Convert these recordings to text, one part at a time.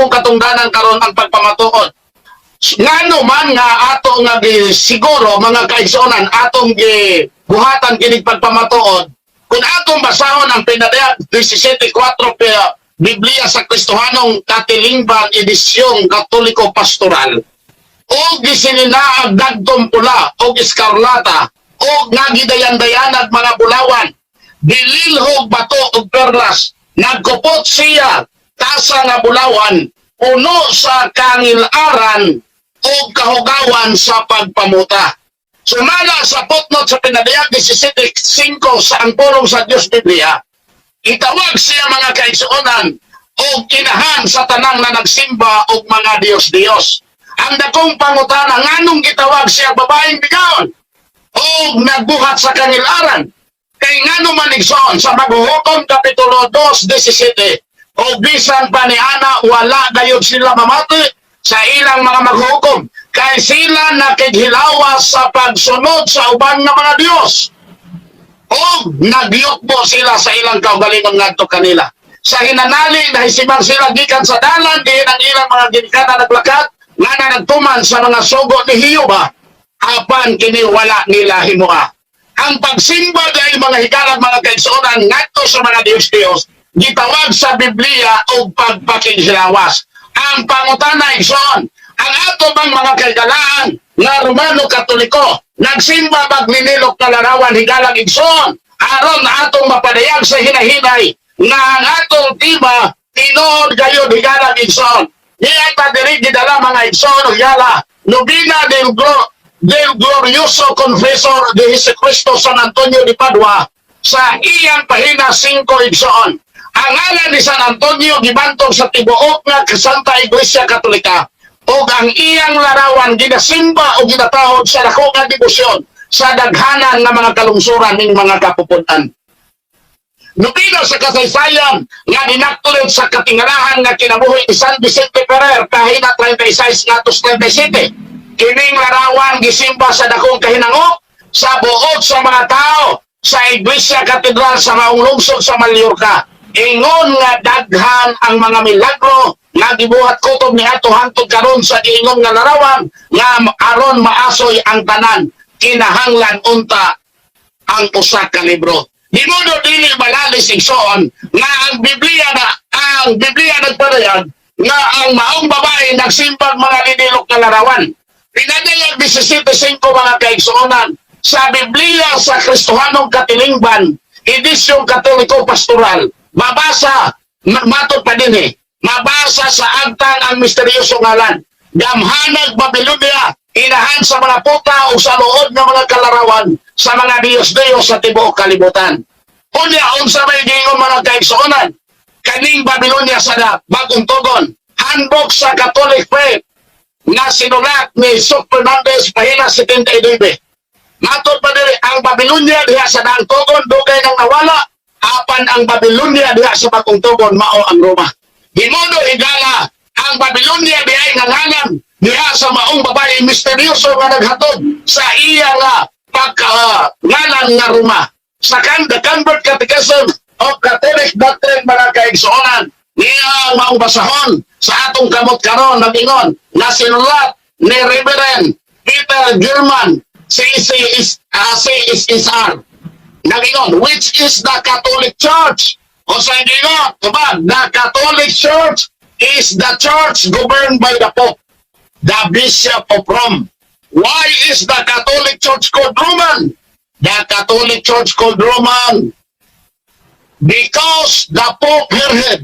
Among katungdanan karon ang pagpamatuod. Ngano man nga ato nga gi, siguro mga kaigsuonan, atong gi buhatan kinig pagpamatuod, kung atong basahon ang Pinadayag 17.4 Biblia sa Kristohanong Katilingban Edisyong Katoliko Pastoral, o gisininaag dagtom pula o eskarlata o nga gidayan-dayanag mga bulawan, bililhog bato ug perlas, nagkupot siya tasa nga bulawan puno sa kangilaran o kahugawan sa pagpamuta. Sumala sa footnote sa Pinadayag 17.5 sa Ang Pulong sa Diyos Biblia, itawag siya, mga kaigsuonan, o kinahan sa tanang na nagsimba og mga Diyos-Diyos. Ang dakong pangutana, nganong gitawag siya babaeng bigaon o nagbuhat sa kangilaran? Kay ngano man, igsoon, sa Maghuhukom Kapitulo 2:17, o bisan pa ni ana wala gayud sila mamati sa ilang mga maghuhukom kay sila nakighilawas sa pagsunod sa uban nga mga Diyos o nagyukbo sila sa ilang kaugalingon ngadto kanila. Sa hinanali, nahisimang sila gikan sa dalan diin ang ilang mga ginikanan naglakat nga na nagtuman sa mga sugo ni Jehova, apan kini wala nila himua. Ang pagsimba dahil, mga higalag, mga kaigsuonan, ngadto sa mga Diyos-Diyos, gitawag sa Biblia og pagpakighilawas. Ang pangutana, igsoon, ang ato bang mga kaigalaan nga Romano Katoliko nagsimba bag linilok na larawan, higalang igsoon, aron atong mapadayag sa hinahinay nga ang atong tema tinuod gayud, higalang igsoon? Niya ta diri gidala, mga igsoon, higala, Novena del Glorioso Confesor de Jesucristo San Antonio de Padua sa iyang pahina 5, igsoon. Ang ngalan ni San Antonio gibantog sa tibuok nga Santa Iglesia Katolika ug ang iyang larawan ginasimba o ginatahod sa dako nga debosyon sa daghanan nga mga kalungsuran ning mga kapupunan. Nobina sa kasaysayan nga dinaktulit sa katingalahan nga kinabuhi ni San Vicente Ferrer, pahina 36 ngadto 37. Kining larawan gisimba sa dakong kahinangop sa buot sa mga tao sa Iglesia Katedral sa maong lungsod sa Mallorca. Ingon nga daghan ang mga milagro nga gibuhat kutob ni ato hangtod karon sa giingon nga larawan, nga aron maasoy ang tanan kinahanglan unta ang usa ka libro. Di mo no dili malalis, igsoon, nga ang Biblia na ang Biblia nagpadayag nga ang maong babae nagsimbag mga linilok na larawan. Pinadayag 17.5, mga kaigsuonan, sa Biblia sa Kristohanong Katilingban, Edisyong Katoliko Pastoral, mabasa, matod pa din eh, mabasa sa agtang ang misteryoso ngalan. Gamhanag Babylonia, inahan sa mga puta o sa luod ng mga kalarawan sa mga diyos-diyos sa tibuok kalibutan. Unya, unsa may giingon, mga kaigsuonan? Kaning Babylonia sa na bagong tugon, Handbook sa Catholic Faith nga sinulat ni Sok Fernandez, pahina 79. Matod pa diri, ang Babylonia diha sa daang tugon dugay nang nawala, apan ang Babylonia diha sa bagong tugon mao ang Roma. Himodo, higala, ang Babylonia diha nga ngalan diha sa maong babae misteryoso nga naghatod sa iya nga pagka ngalan nga Roma. Sa The Convert Catechism of Catholic Doctrine, mga kaigsuonan, niya ang maong basahon sa atong kamot karon, nag-ingon na sinulat ni Reverend Peter Gilman, CCS, CSSR. Nag-ingon, "Which is the Catholic Church?" O sa ingon, tubag, "The Catholic Church is the church governed by the Pope, the Bishop of Rome." "Why is the Catholic Church called Roman?" "The Catholic Church called Roman because the Pope, her head,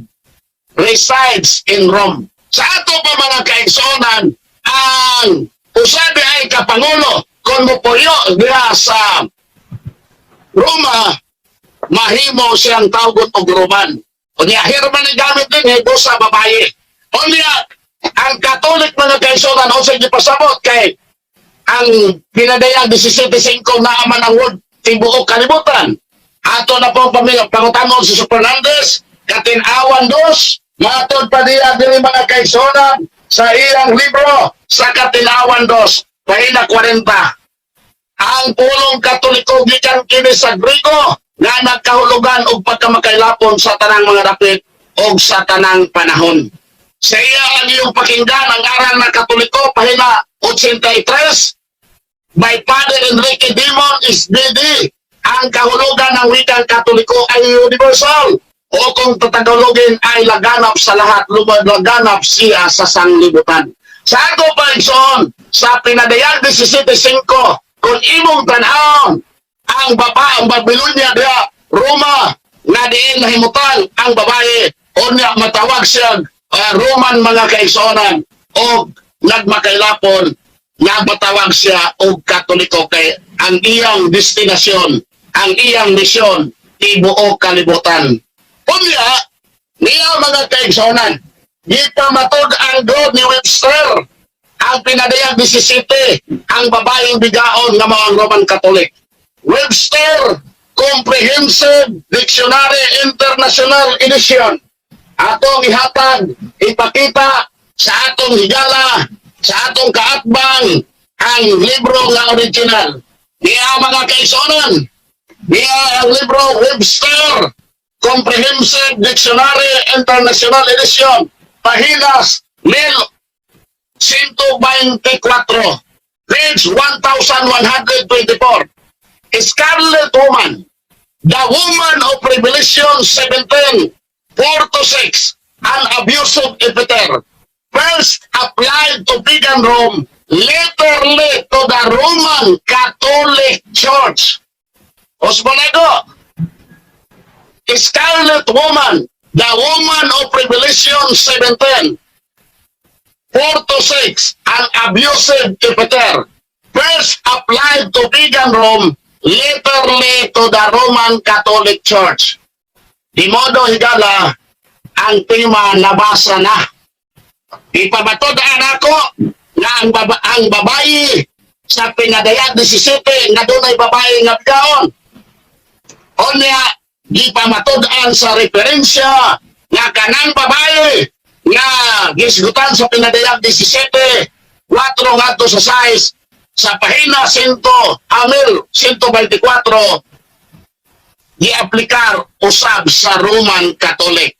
resides in Rome." Sa ato pa, mga kaigsuonan, ang usabi ay kapangulo kung mopuyo diha sa Roma, mahimo siyang tawgon og Roman. Unya, Herman ang gamit din, eh, sa babae. Unya, ang Catholic, mga kaigsuonan, unsay gipasabot kay ang Pinadayag 17.5 na aman ang word tibuok kalibutan. Ato na po pamilya, pangutanon si Fernandez, Katin-awan dos, matod pa diya diri, mga kaigsuonan, sa iyang libro sa Katin-awan dos, pahina 40. Ang pulong Katoliko gikan kini sa Grigo nga nagkahulugan og pagkamakailapon sa tanang mga dapit og sa tanang panahon. Sa iya Maayong pakinggan ang Aral na Katoliko, pahina 83 by Father Enrique Dimon SVD. Ang kahulugan ng wikang Katoliko ay universal o kung tatagalogin ay laganap sa lahat, laganap siya sa sanglibutan. Sa ato pa, igsoon, sa Pinadayag 17.5, kung imong tan-awon ang baba, ang Babylonia diha, Roma, nga diin nahimutang ang babae, unya matawag siya Roman, mga kaigsuonan, o nagmakailapon nga matawag siya og Katoliko kay ang iyang destinasyon, ang iyang misyon, tibuok kalibutan. Unya, niya, mga kaigsuonan, gipamatod ang God ni Webster ang Pinadayag 17, ang babaeng bigaon nga mao ang Roman Catholic. Webster Comprehensive Dictionary International Edition. Atong ihatag, ipakita sa atong higala, sa atong kaatbang, ang libro nga original. Niya, mga kaigsuonan, niya ang libro Webster Comprehensive Dictionary International Edition, pahinas 1124, page 1124. Scarlet Woman, the woman of Revelation 17, 4 to 6, an abusive epithet, first applied to pagan Rome, laterly to the Roman Catholic Church. Osbonego, Scarlet Woman, the woman of Revelation 17, 4 to 6, an abusive epithet, first applied to pagan Rome, laterly to the Roman Catholic Church. Di modo, higala, ang tema nabasa na. Ipamatod-an ako nga ang babae sa Pinadayag 17 nga dunay babae nga bigaon. Unya, gipamatod-an sa referensya nga kanang babae nga gisgutan sa Pinadayag 17, 4 ngadto sa 6 sa pahina 100 amil 124 giaplikar usab sa Roman Catholic.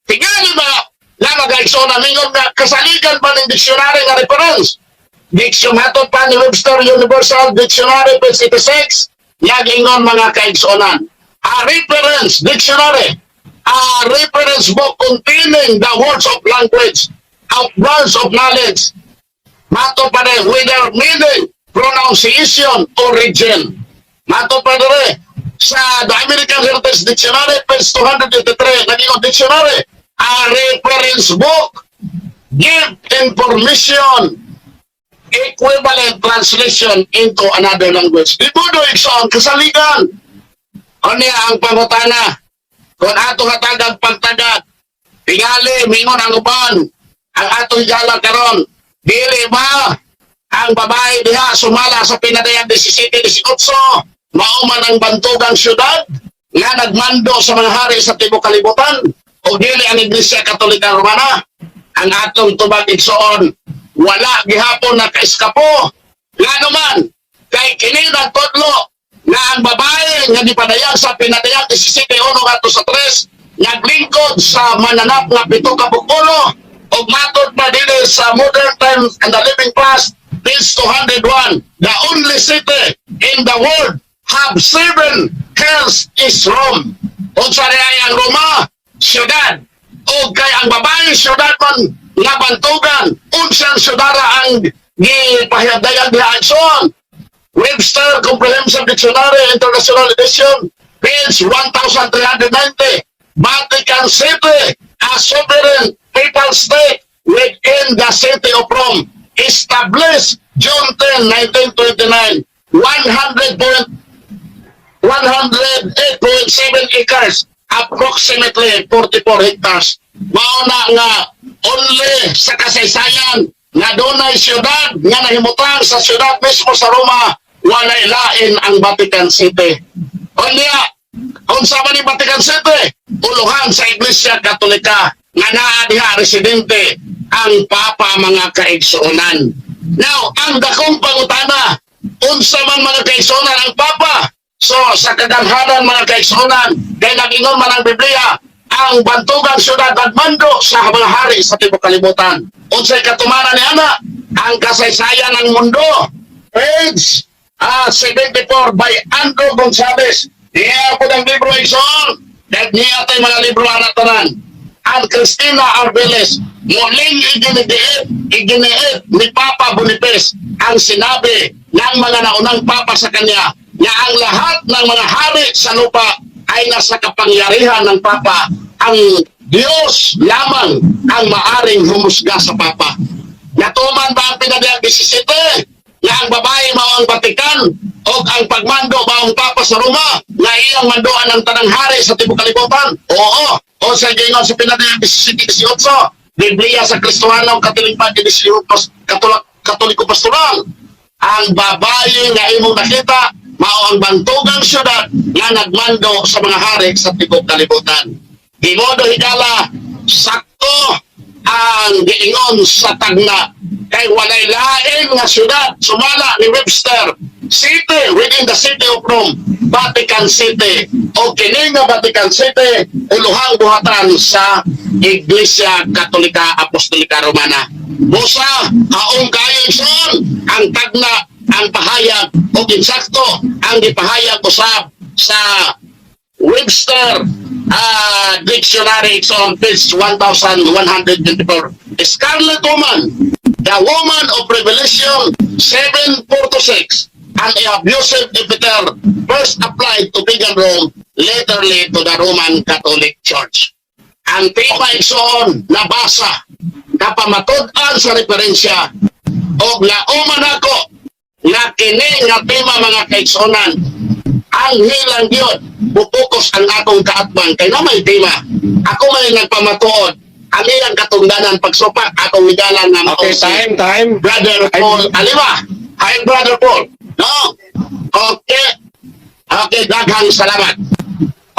Tingali ba nga mga mingon nga kasaligan pa ng dictionary nga reference? Diction hatod pa ni Webster Universal Dictionary, page 86, nagingon, mga kaigsuonan. A reference dictionary, a reference book containing the words of language, of words of knowledge. Mato pa rin, whether meaning, pronunciation, origin. Mato pa rin, sa The American Heritage Dictionary, page 283, naging dictionary, a reference book, give information, equivalent translation into another language. Di mo igsoon, kasaligan. Ano ang pangutana? Kung ato hatagag pagtagad, tingali, mingon ang uban, ang atong higala karon, dili ba ang babae diha sumala sa Pinadayag 17-18, mao man ang bantugang syudad nga nagmando sa mga hari sa tibuok kalibutan o dili ang Iglesia Katolika Romana? Ang atong tubag, igsoon, wala gihapon nakaiskapo. Ngano man? Kay kini nagtudlo nga ang babae nga gipadayag sa Pinadayag 17:1 ngadto sa 3 naglingkod sa mananap nga pito ka ulo ug matod pa dinhi sa Modern Times and the Living Past, page 201, the only city in the world have seven hills is Rome. Unsa ay ang Roma? Syudad. O kay ang babae syudad man nga bantugan, unsang syudara ang gipahayag diha, igsoon? Webster Comprehensive Dictionary International Edition, page 1390. Vatican City, a sovereign papal state within the city of Rome, established June 10, 1929, 108.7 acres, approximately 44 hectares. Mao na nga only sa kasaysayan nga dunay syudad nga nahimutang sa syudad mismo sa Roma, walay lain ang Vatican City. Unya, unsa man ni Vatican City? Uluhan sa Iglesia Katolika nga naa diha residente ang Papa, mga kaigsuonan. Now, ang dakong pangutana, unsa man, mga kaigsuonan, ang Papa? So, sa kagamhanan, mga kaigsuonan, kay nag-ingon man ang Biblia, Ang bantugang syudad nagmando sa mga hari sa tibuok kalibutan. Unsay katumanan ni ana? Ang Kasaysayan ng Mundo, page 74 by Andrew Gonzalez. Niya po ng libro, igsoon. Kahit niya tayo mga libro anak tanan. Ang Cristina Arbeles, muling iginigiit, iginiit ni Papa Boniface ang sinabi ng mga naunang papa sa kanya na ang lahat ng mga hari sa lupa ay nasa kapangyarihan ng papa. Ang Diyos lamang ang maaring humusga sa papa. Natuman ba ang pinadayag 17 nga ang babae mao ang Vatican o ang pagmando mao ang papa sa Roma nga iyang mandoan ang tanang hari sa tibuok kalibutan? Oo. O sa gingon sa pinadayag 17 18, Biblia sa Kristohano Katilingban Edisyon Katoliko Pastoral, ang babae nga imong nakita mao ang bantugang syudad nga nagmando sa mga hari sa tibuok kalibutan. Gimodo higala, sakto ang giingon sa tagna kay walay lain nga syudad sumala ni Webster, city within the city of Rome, Vatican City. O kini nga Vatican City, uluhang buhatan sa Iglesia Katolika Apostolika Romana. Busa, haong kayo, igsoon, ang tagna, ang pahayag o insakto ang gipahayag usab sa Webster Dictionary. It's on page 1124. Scarlet Woman, the woman of Revelation 7:4-6, an abusive epithet first applied to pagan Rome, laterly to the Roman Catholic Church. Ang tema, igsoon, nabasa, kapamatud-an sa referensya, og lauman ako nga kini nga tema, mga kaigsuonan, ang hilang gyud bupukos ang akong kaatbang kay na may tema. Ako may nagpamatuod ang iyang katungdanan pagsupak akong higalan nga mao Okay, si time, time. Brother Paul Alima. Hi, Brother Paul. No, okay, daghang salamat.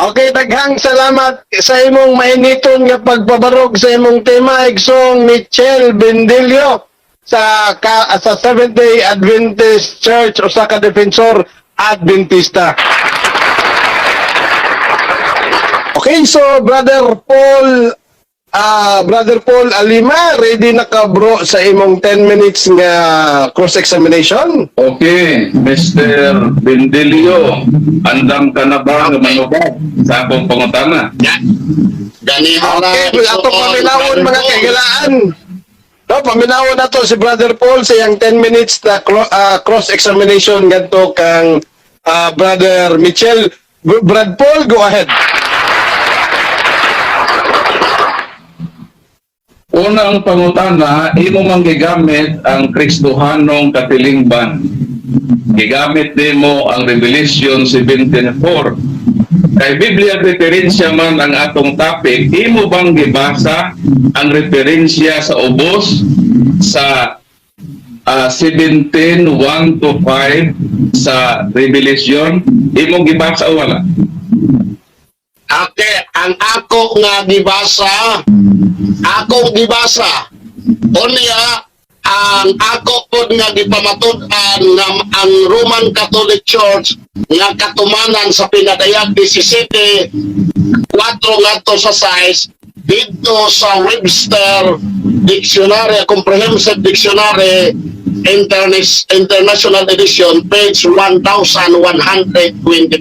Okay, daghang salamat sa imong mainiton nga pagpabarog sa imong tema, igsoong Michel Bendilio sa Seventh Day Adventist Church, usa ka defensor Adventista. Okay, so Brother Paul Alima, ready na ka, bro, sa imong 10 minutes nga cross-examination? Okay, Mr. Bendelio, andam ka na ba nga manubag sa akong pangutana? Ganihan na, Okay, ato igsoon, paminawon, Brother mga Paul. kahigalaan. No, paminawon na to si Brother Paul sa iyang 10 minutes na cross-examination ngadto kang Brother Michel. Brad Paul, go ahead. Unang pangutana, imo mang gigamit ang Kristohanong Katilingban. Gigamit nimo ang Revelation 17:4. Kay Biblia referensya man ang atong topic, imo bang gibasa ang referensya sa ubos sa 17:1 to 5 sa Revelation? Imo gibasa o wala? Okay, ang ako nga gibasa, akong gibasa. Unya, ang ako pod nga gipamatud-an nga ang Roman Catholic Church nga katumanan sa pinadayag 17 4 ngadto sa 6 didto sa Webster Dictionary, Comprehensive Dictionary International Edition, page 1124.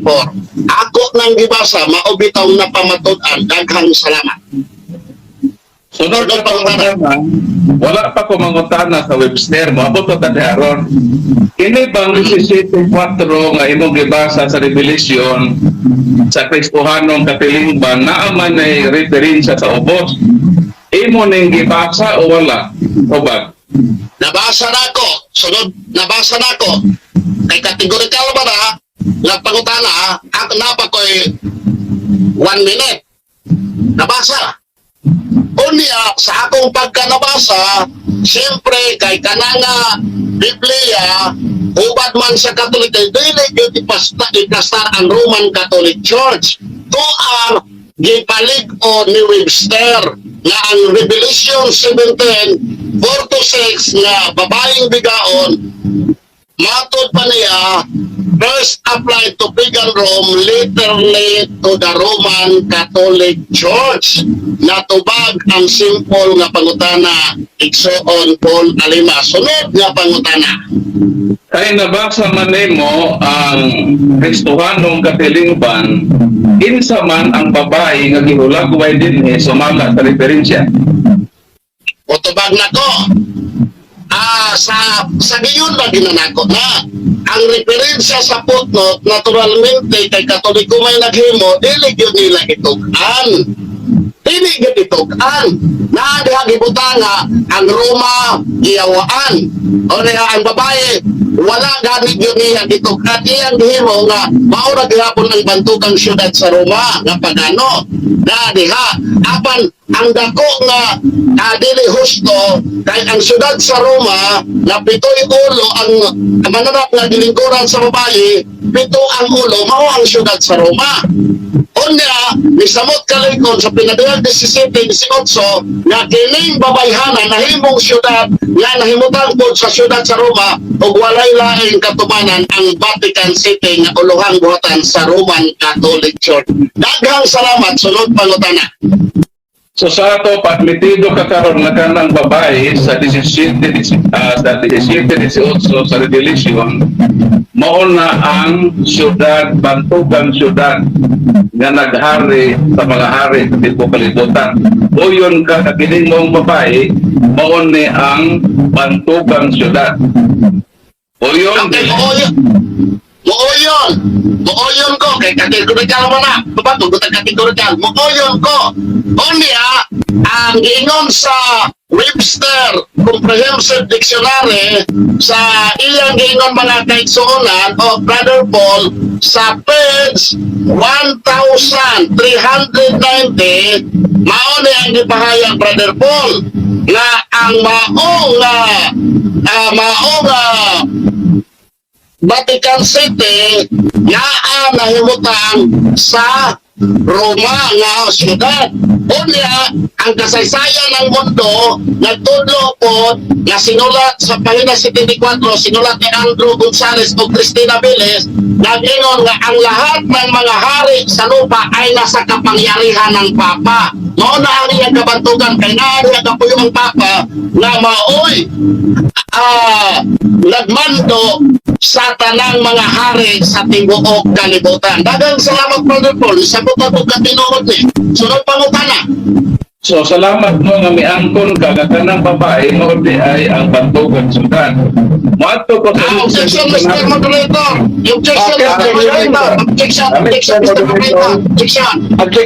Ako nang gibasa, mao bitaw na pamatud-an. Daghang salamat. Sunod na pangutana, wala pa ko mangutana sa Webster mo, abot pa ta aron. Kini bang 17.4 nga imong gibasa sa Revelation sa Kristohanong Katilingban naa man ay referensya sa ubos? Imo ning gibasa o wala? Ubag. Nabasa nako, sunod, nabasa nako. Kay categorical ba na, nga pangutana, ako napa ko'y one minute. Nabasa. Unya, sa akong pagkanabasa, siyempre, kay kananga Biblia, ubad man sa Catholic, kay dili gyud ipastar ang Roman Catholic Church. To ang gipalig-on ni Webster nga ang Revelation 17, 4 to 6 nga babaeng bigaon. Matod pa niya, first applied to pagan Rome, laterly to the Roman Catholic Church. Natubag ang simple nga pangutana, Igsoon Paul Alima. Sunod nga pangutana. Kay nabasa man nimo ang Kristohanong katilingban, kinsa man ang babae nga gihulagway dinhi sumala sa referensya? Utubag na ko. Sa gayon ba ginanako na ang referensya sa footnote, naturalmente kay Katoliko may naghimo, dili gyud nila itug-an. Dili gyud itug-an. Naa diha gibutanga ang Roma giyawaan. O niya ang babae wala gani gyud niya gitug-an, iyang gihimo nga mao ra gihapon ang bantugang syudad sa Roma nga pagano. Na diha apan ang dako nga dili husto kay ang syudad sa Roma na pitoy ulo ang mananap nga gilingkuran sa babae, pito ang ulo, mao ang syudad sa Roma. Unya, misamot kalikon sa pinadayag 17, 18 nga kining babayhana nahimong syudad nga nahimutang pod sa syudad sa Roma ug walay laing katumanan ang Vatican City nga uluhang buhatan sa Roman Catholic Church. Daghang salamat. Sunod pangutana. So sa ato admitido ka karon nga kanang babae sa 17 sa 17 18 sa Revelation mao na ang syudad, bantugang syudad nga naghari sa mga hari sa tibuok kalibutan. Uyon ka ka kining mong babae mao ni ang bantugang syudad. Uyon. Okay, mooyon. Mooyon. Mooyon ko. Kay kategorikal mo na. Diba? Tugutan kategorikal. Mooyon ko. Unya, ang giingon sa Webster Comprehensive Dictionary sa iyang giingon, mga kaigsuonan o Brother Paul, sa page 1390, mao ni ang gipahayag, Brother Paul, nga ang mao nga Vatican City naa nahimutang sa Roma nga syudad. Unya, ang kasaysayan ng mundo nagtudlo po nga sinulat sa pahina 74, sinulat ni Andrew Gonzales o Cristina Velez, nag-ingon nga ang lahat ng mga hari sa lupa ay nasa kapangyarihan ng Papa. Mao na ang iyang kabantugan kay naa diha kapuyo ang Papa nga maoy nagmando sa tanang mga hari sa tibuok kalibutan. Daghang salamat, Brother Paul. Sabot ako ka tinuod ni. Sunod pangutana. So salamat mo nga miangkon ka nga kanang babae mao di ay ang bantugang syudad. Moadto ko sa Objection, Mr. Moderator. Objection, Okay, Mr. objection. Moderator. Objection, objection, Mr. Moderator. Objection. Okay,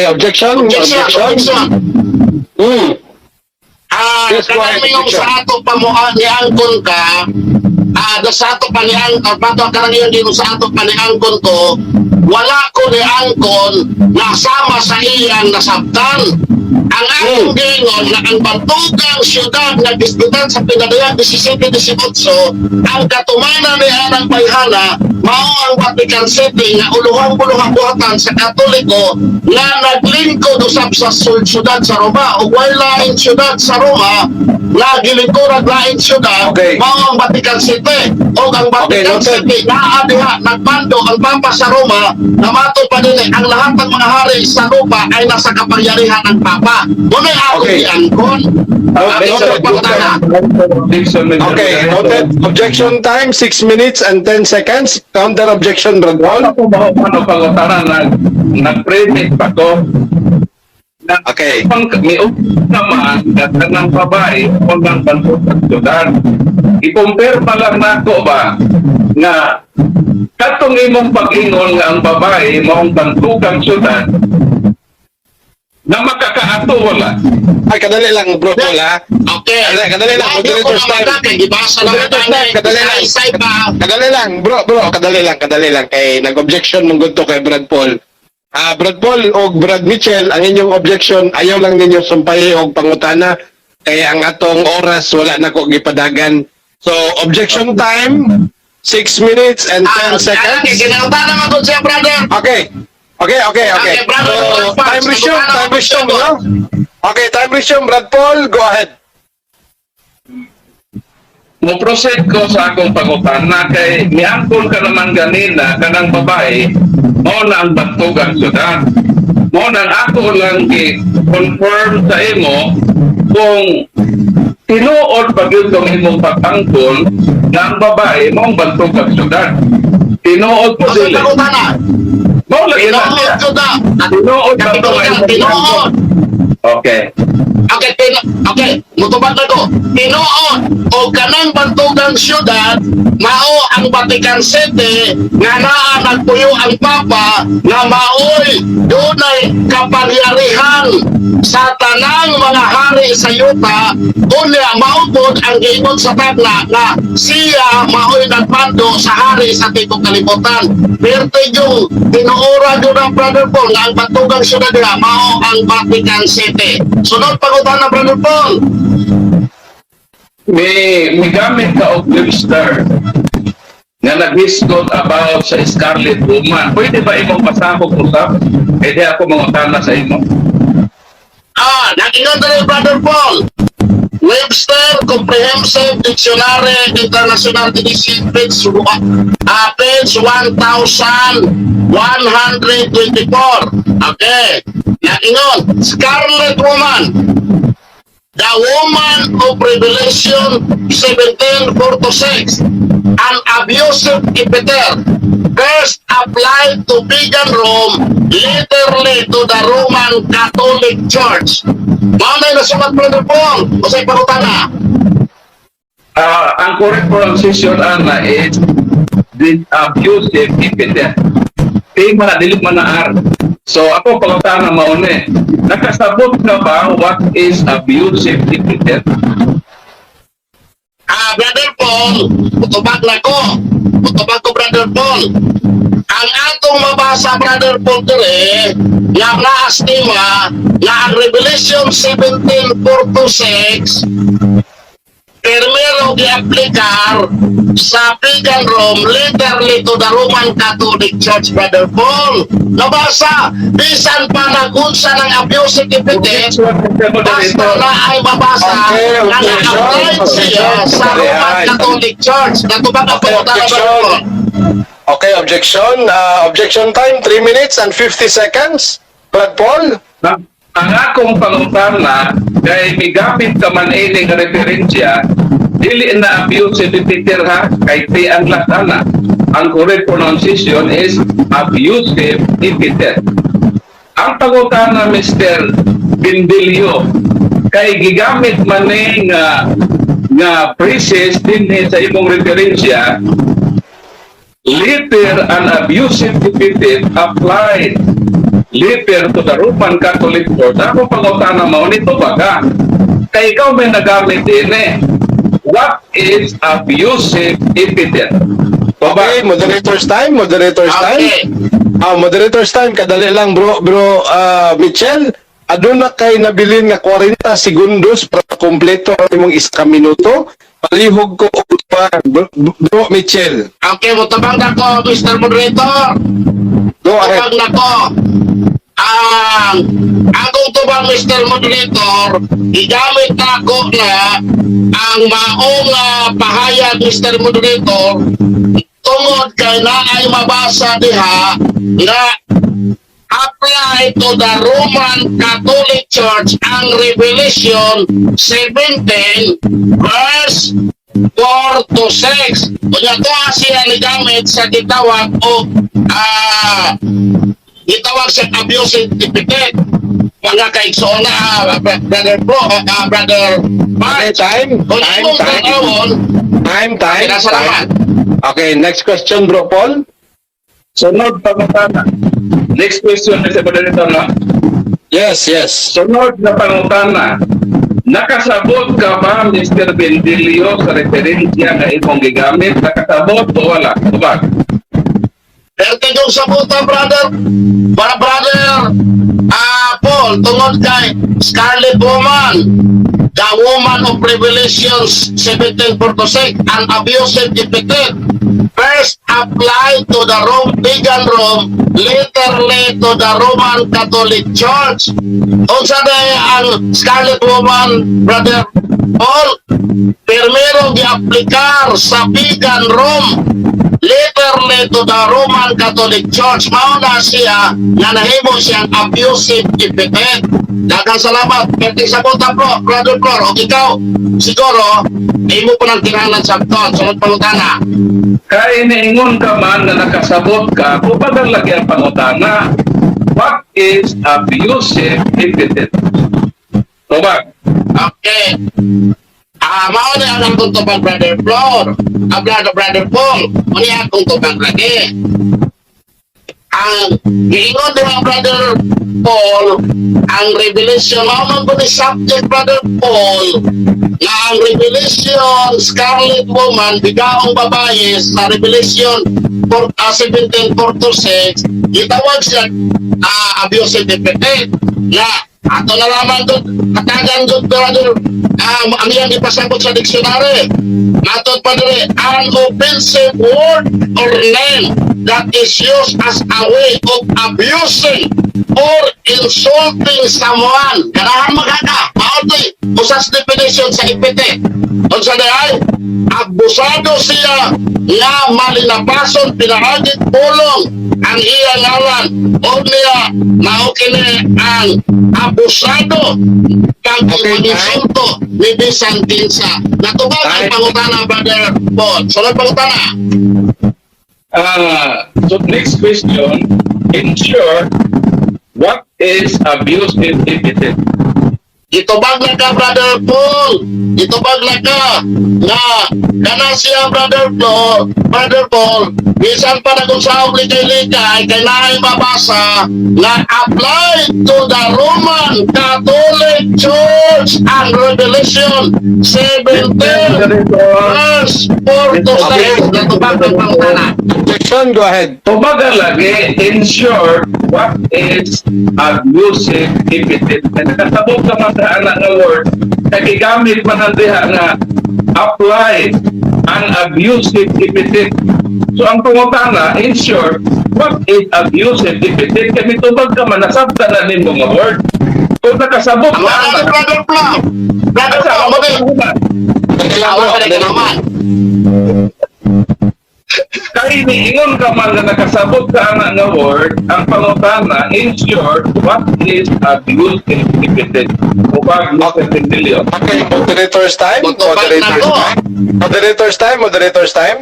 objection, Objection, objection. objection. Yes, go ahead, Kanang mayong objection. sa ato pa mo niangkon ka, da sa ato pa niang bato karang iyang ginoo sa ato pa niangkon ko, wala ko niangkon na sama sa iyang nasabtan. Ang akong giingon na ang bantugang syudad nga gisgutan sa pinadayag 17 18, ang katumanan ni anang bayhana mao ang Vatican City nga uluhang-uluhang buhatan sa Katoliko nga naglingkod usab sa syudad sa Roma, ug way laing syudad sa Roma nga gilingkuran laing syudad mao ang Vatican City, ug ang Vatican Okay, noted. City naa diha nagmando ang Papa sa Roma na matod pa dinhi ang lahat ng mga hari sa lupa ay nasa kapangyarihan ng Papa. Muna ako giangkon. Okay, Ang noted. pangutana. Objection, Mr. Okay, Moderator. noted. Objection time, 6 minutes and 10 seconds. Counter objection, Brad Paul. Wala ko ba ano pangutana, nag-premise pa ko. Na, pang may naman nga kanang babae o ng bantugang syudad. I-compare pa lang nako ba nga katong imong pag-ingon nga ang babae maong bantugang syudad na makakaato wala. Ay, kadali lang, Bro Paul, ha? Okay. Kadali, kadali lang, Lagi ko moderator's naman time. kay gibasa naman Moderator's time, kadali lang. Isay pa. Kadali lang, bro, bro, kadali lang, kadali lang. Kay nag-objection mong gusto kay Brad Paul. Brad Paul o Brad Mitchell, ang inyong objection, ayaw lang ninyo sumpay og pangutana. Kaya ang atong oras, wala na ko gipadagan. So, objection time, 6 minutes and 10 seconds. Okay, kinauta naman ko siya, brother. Okay. Okay, brother, So, Brad Paul, time resume, no? Okay, time resume, Brad Paul, go ahead. Mo proceed ko sa akong pangutana kay miangkon ka naman ganina kanang babae mao na ang bantugang syudad. Mao na ang ako lang gi-confirm sa imo kung tinuod pa gyud tong imong pag-angkon nga ang babae mao ang bantugang syudad. Tinuod po Unsay dili? pangutana? Mao lagi na Tinuod siya. jud na. Tinuod ba ito nga imong Tinuod. pag-angkon? Okay. Okay, mutubag na ko. Tinuod o kanang bantugang syudad mao ang Vatican City nga naa nagpuyo ang Papa nga maoy dunay kapangyarihan sa tanang mga hari sa yuta. Unya mao pod ang giingon sa tagna nga siya maoy nagmando sa hari sa tibuok kalibutan. Perti yung tinuoran yun ang Brother Paul nga ang bantugang syudad nila mao ang Vatican City. Sunod pangutana, Brother Paul. May gamit ka og Webster nga naghisgot about sa Scarlet Woman. Pwede ba imong pasakop usab? Pwede ako mangutana sa imo. Ah, nagingon dali, Brother Paul. Webster Comprehensive Dictionary International Edition, page 1124. Okay. Nagingon, Scarlet Woman. The woman of Revelation 17, 4 to 6. An abusive epithet first applied to pagan Rome, literally to the Roman Catholic Church. Mao na nasulat, Brother Paul. Unsay pangutana? Ah, ang correct pronunciation ana is the abusive epithet. T man na, dili man na R. So ako pangutana mao ni. Nakasabot ka ba what is abusive epithet? Ah, Brother Paul, mutubag na ko. Mutubag ko, Brother Paul. Ang atong mabasa, Brother Paul, dire, nga naastima nga ang Revelation 17, 4 to 6, primero gi-aplikar sa pagan Rome, literally to the Roman Catholic Church, Brother Paul. Nabasa, bisan pa nagunsa ng abusive epithet, basta na ay mabasa na na-apply siya sa Roman Catholic Church. Natubag ang pangutana, Objection. Brother Paul. Okay, objection. Objection time, 3 minutes and 50 seconds. Brad Paul? Ang akong pangutana kay migamit ka man ini nga referensya, dili na abusive epithet ha, kay T ang last ana. Ang correct pronunciation is abusive epithet. Ang pangutana, Mr. Bindilio, kay gigamit man ni nga phrases dinhi sa imong referensya, later an abusive epithet applied later to the Roman Catholic Church. Ako pangutana mao nito baga. Kay ikaw may nagamit din eh. What is abusive epithet? Okay, moderator's time, moderator's time. Okay. Ah, moderator's time, kadali lang, bro, Michelle. Aduna kay nabilin nga 40 segundos para kompleto ang imong isa ka minuto. Palihog ko og pa, bro Michelle. Okay, mutabang na ko, Mr. Moderator. Go ahead. Tubag na ko. Ang akong tubang, Mr. Moderator, gigamit na ako na ang maong pahayag, Mr. Moderator, tungod kay naay mabasa diha nga apply to the Roman Catholic Church ang Revelation 17 verse 4 to 6. Kunya to siya ni gamit sa gitawag o gitawag sa abusive epithet. Mga kaigsoon na, Brother Bro, Brother Okay, Mark. time, Kung time, imong time, tan-awon, time, time, salamat. time. Okay, next question, Bro Paul. Sunod pangutana. Next question, Mr. Moderator, no? Yes. Sunod na pangutana. Nakasabot ka ba, Mr. Bendilio, sa referensya nga imong gigamit? Nakasabot o wala? Tubag. Perte yung sabutan, brother. Para brother, Paul, tungod kay Scarlet Woman, the woman of Revelations 17:46, an abusive epithet, first applied to the Rome, pagan Rome, literally to the Roman Catholic Church. Unsa na ang Scarlet Woman, Brother Paul? Pero Primero giaplikar sa pagan Rome literally to the Roman Catholic Church. Mao na siya nga nahimo siyang abusive epithet. Daghang salamat. Perting sabota bro, Brother Flor. O ikaw, siguro, imo pa nang kinahanglan sabton. Sunod pangutana. Kay niingon ka man na nakasabot ka, tubagang lagi ang pangutana. What is abusive epithet? Tubag. Okay. Ah, mao na ang akong tubag, Brother Flor. Ah, Brother Paul. Mao ni akong tubag lagi. Ang giingon din, Brother Paul, ang Revelation, mao man po ni subject, Brother Paul, nga ang Revelation, Scarlet Woman, bigaong babae sa Revelation 4, 17, 4 to 6, gitawag siya abusive epithet. Nga, ato na lamang doon, katagan doon, brother, ang iyang ipasabot sa dictionary. Matod pa diri, an offensive word or name that is used as a way of abusing or insulting someone. Ganahan magkaka. Mao to'y usas definition sa epithet. Unsa di ay? Abusado siya nga malinapason pinaagit pulong ang iya ngalan o niya mao kini ang abusado kang Okay, insulto ni bisan kinsa. Natubag ang Ay. pangutana, Brother Paul. Sunod pangutana. So next question, in short, what is abusive epithet? Gitubag na ka, Brother Paul. Gitubag na ka nga kana siya, Brother Paul, Brother Paul, bisan pa na kung sa likay-likay kay naay mabasa nga apply to the Roman Catholic Church ang Revelation 17 verse 4 to 6. Natubag ang pangutana. Objection, go ahead. Tubaga lagi, in short, what is abusive epithet? Kaya nakasabot ka man sa anak nga word, kay gigamit man ang diha nga apply ang abusive epithet. So ang pangutana, in short, what is abusive epithet? Kaya mitubag ka man, nasabta na nimo nga word. Kung nakasabot Ang ka, mga Brother Paul, Brother Asa, Paul, mali. Dali lang, Awa bro. ka na naman. Kay niingon ka man nga nakasabot ka ana nga word, ang pangutana, in short, what is abusive epithet? Ubag Mr. Pentilio. Okay, moderator's time. Magtubag na Moderator's ko. time. Moderator's time, moderator's time.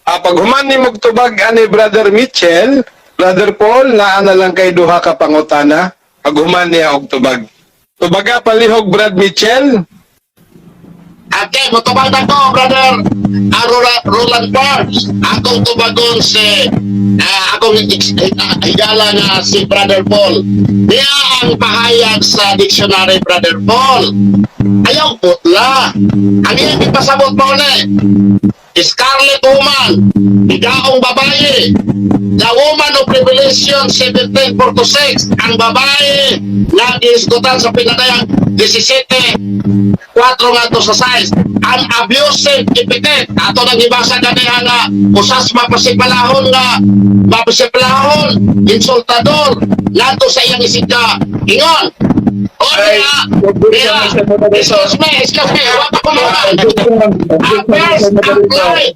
Ah, pag human ni tubag ani Brother Mitchell, Brother Paul, naa na lang kay duha ka pangutana. Pag human niya og tubag. Tubaga palihog, Brad Mitchell. Okay, mutubag na ko, Brother Roland Parks. Akong tubagon si akong higala nga si Brother Paul. Niya ang pahayag sa dictionary, Brother Paul. Ayaw putla. Ang iyang ipasabot mo ni Scarlet Woman, bigaong babae. The woman of Revelation 17:46, ang babae nga gihisgutan sa pinadayang 17:4 nga to sa 6. Ang abusive epithet, ato nang ibasa ganiha nga usas mapasipalahon nga mapasipalahon, insultador, ngadto sa iyang isika. Ingon, o Ay, niya, niya, excuse me, wa pa ko naman. First, apply.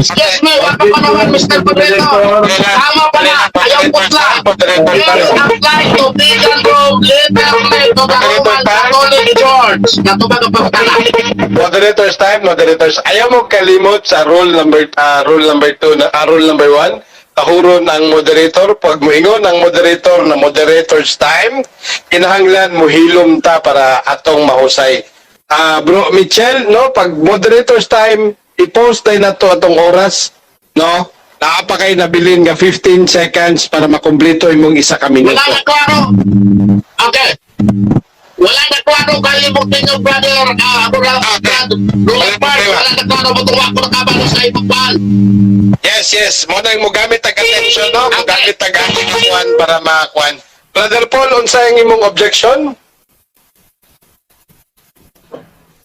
Excuse me, wa pa ko naman, Mr. Moderator. Tama pala, ayaw putla. Yes, apply to pagan Rome, literally to the Roman Catholic Church. Natubag ang pagkala. Moderator's time, moderators. Ayaw mo kalimot sa rule number 2 na rule number 1. Tahuron ang moderator. Pag moingon ang moderator na moderator's time, kinahanglan mo hilom ta para atong mahusay. Ah, Bro Michel, no, pag moderator's time, i-post tayo na to atong oras, no? Naa pa kay nabilin nga 15 seconds para makumpleto imong isa ka minuto. Wala na klaro. Okay. Wala na klaro kay imong tingog, brother. Ah, Roland, Roland Park. Wala na klaro mo tuwa ko nakabalo sa imong pan. Yes. Mo nang mo gamit tag attention, no? Mo gamit tag kuan para makakuan. Brother Paul, unsa ang imong objection?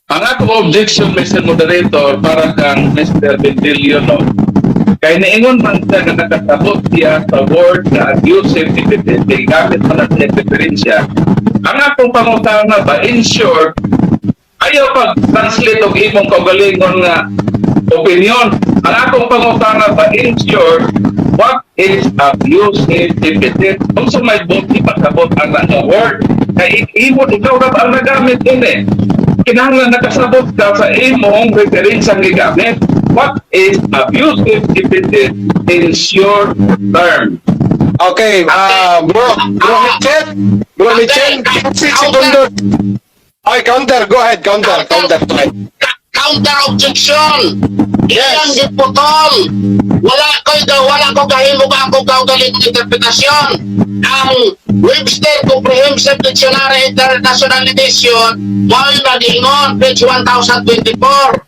Ang akong objection, Mr. Moderator, para kang Mr. Ventilio, no? Kay niingon man siya nga nakasabot siya sa word na abusive epithet, kay gamit man ang referensya. Ang akong pangutana ba, in short, ayaw Ayaw pag translate og imong kaugalingon nga opinion. Ang akong pangutana ba, in short, what is abusive epithet? Unsa may buot ipasabot ang nga word? Kay imo, ikaw ra ba ang nagamit ini? Kinahanglan nakasabot ka sa imong referensya gigamit. What is abusive epithet in short term? Okay, bro Michel, bro Michel, 15 segundos. Okay, counter, go ahead, counter, counter. Go ahead. Counter objection. Yes. Iyang giputol. Wala ko kahimo ka ako kaugaling interpretasyon. Ang Webster Comprehensive Dictionary International Edition mao'y nag-ingon, page 1024.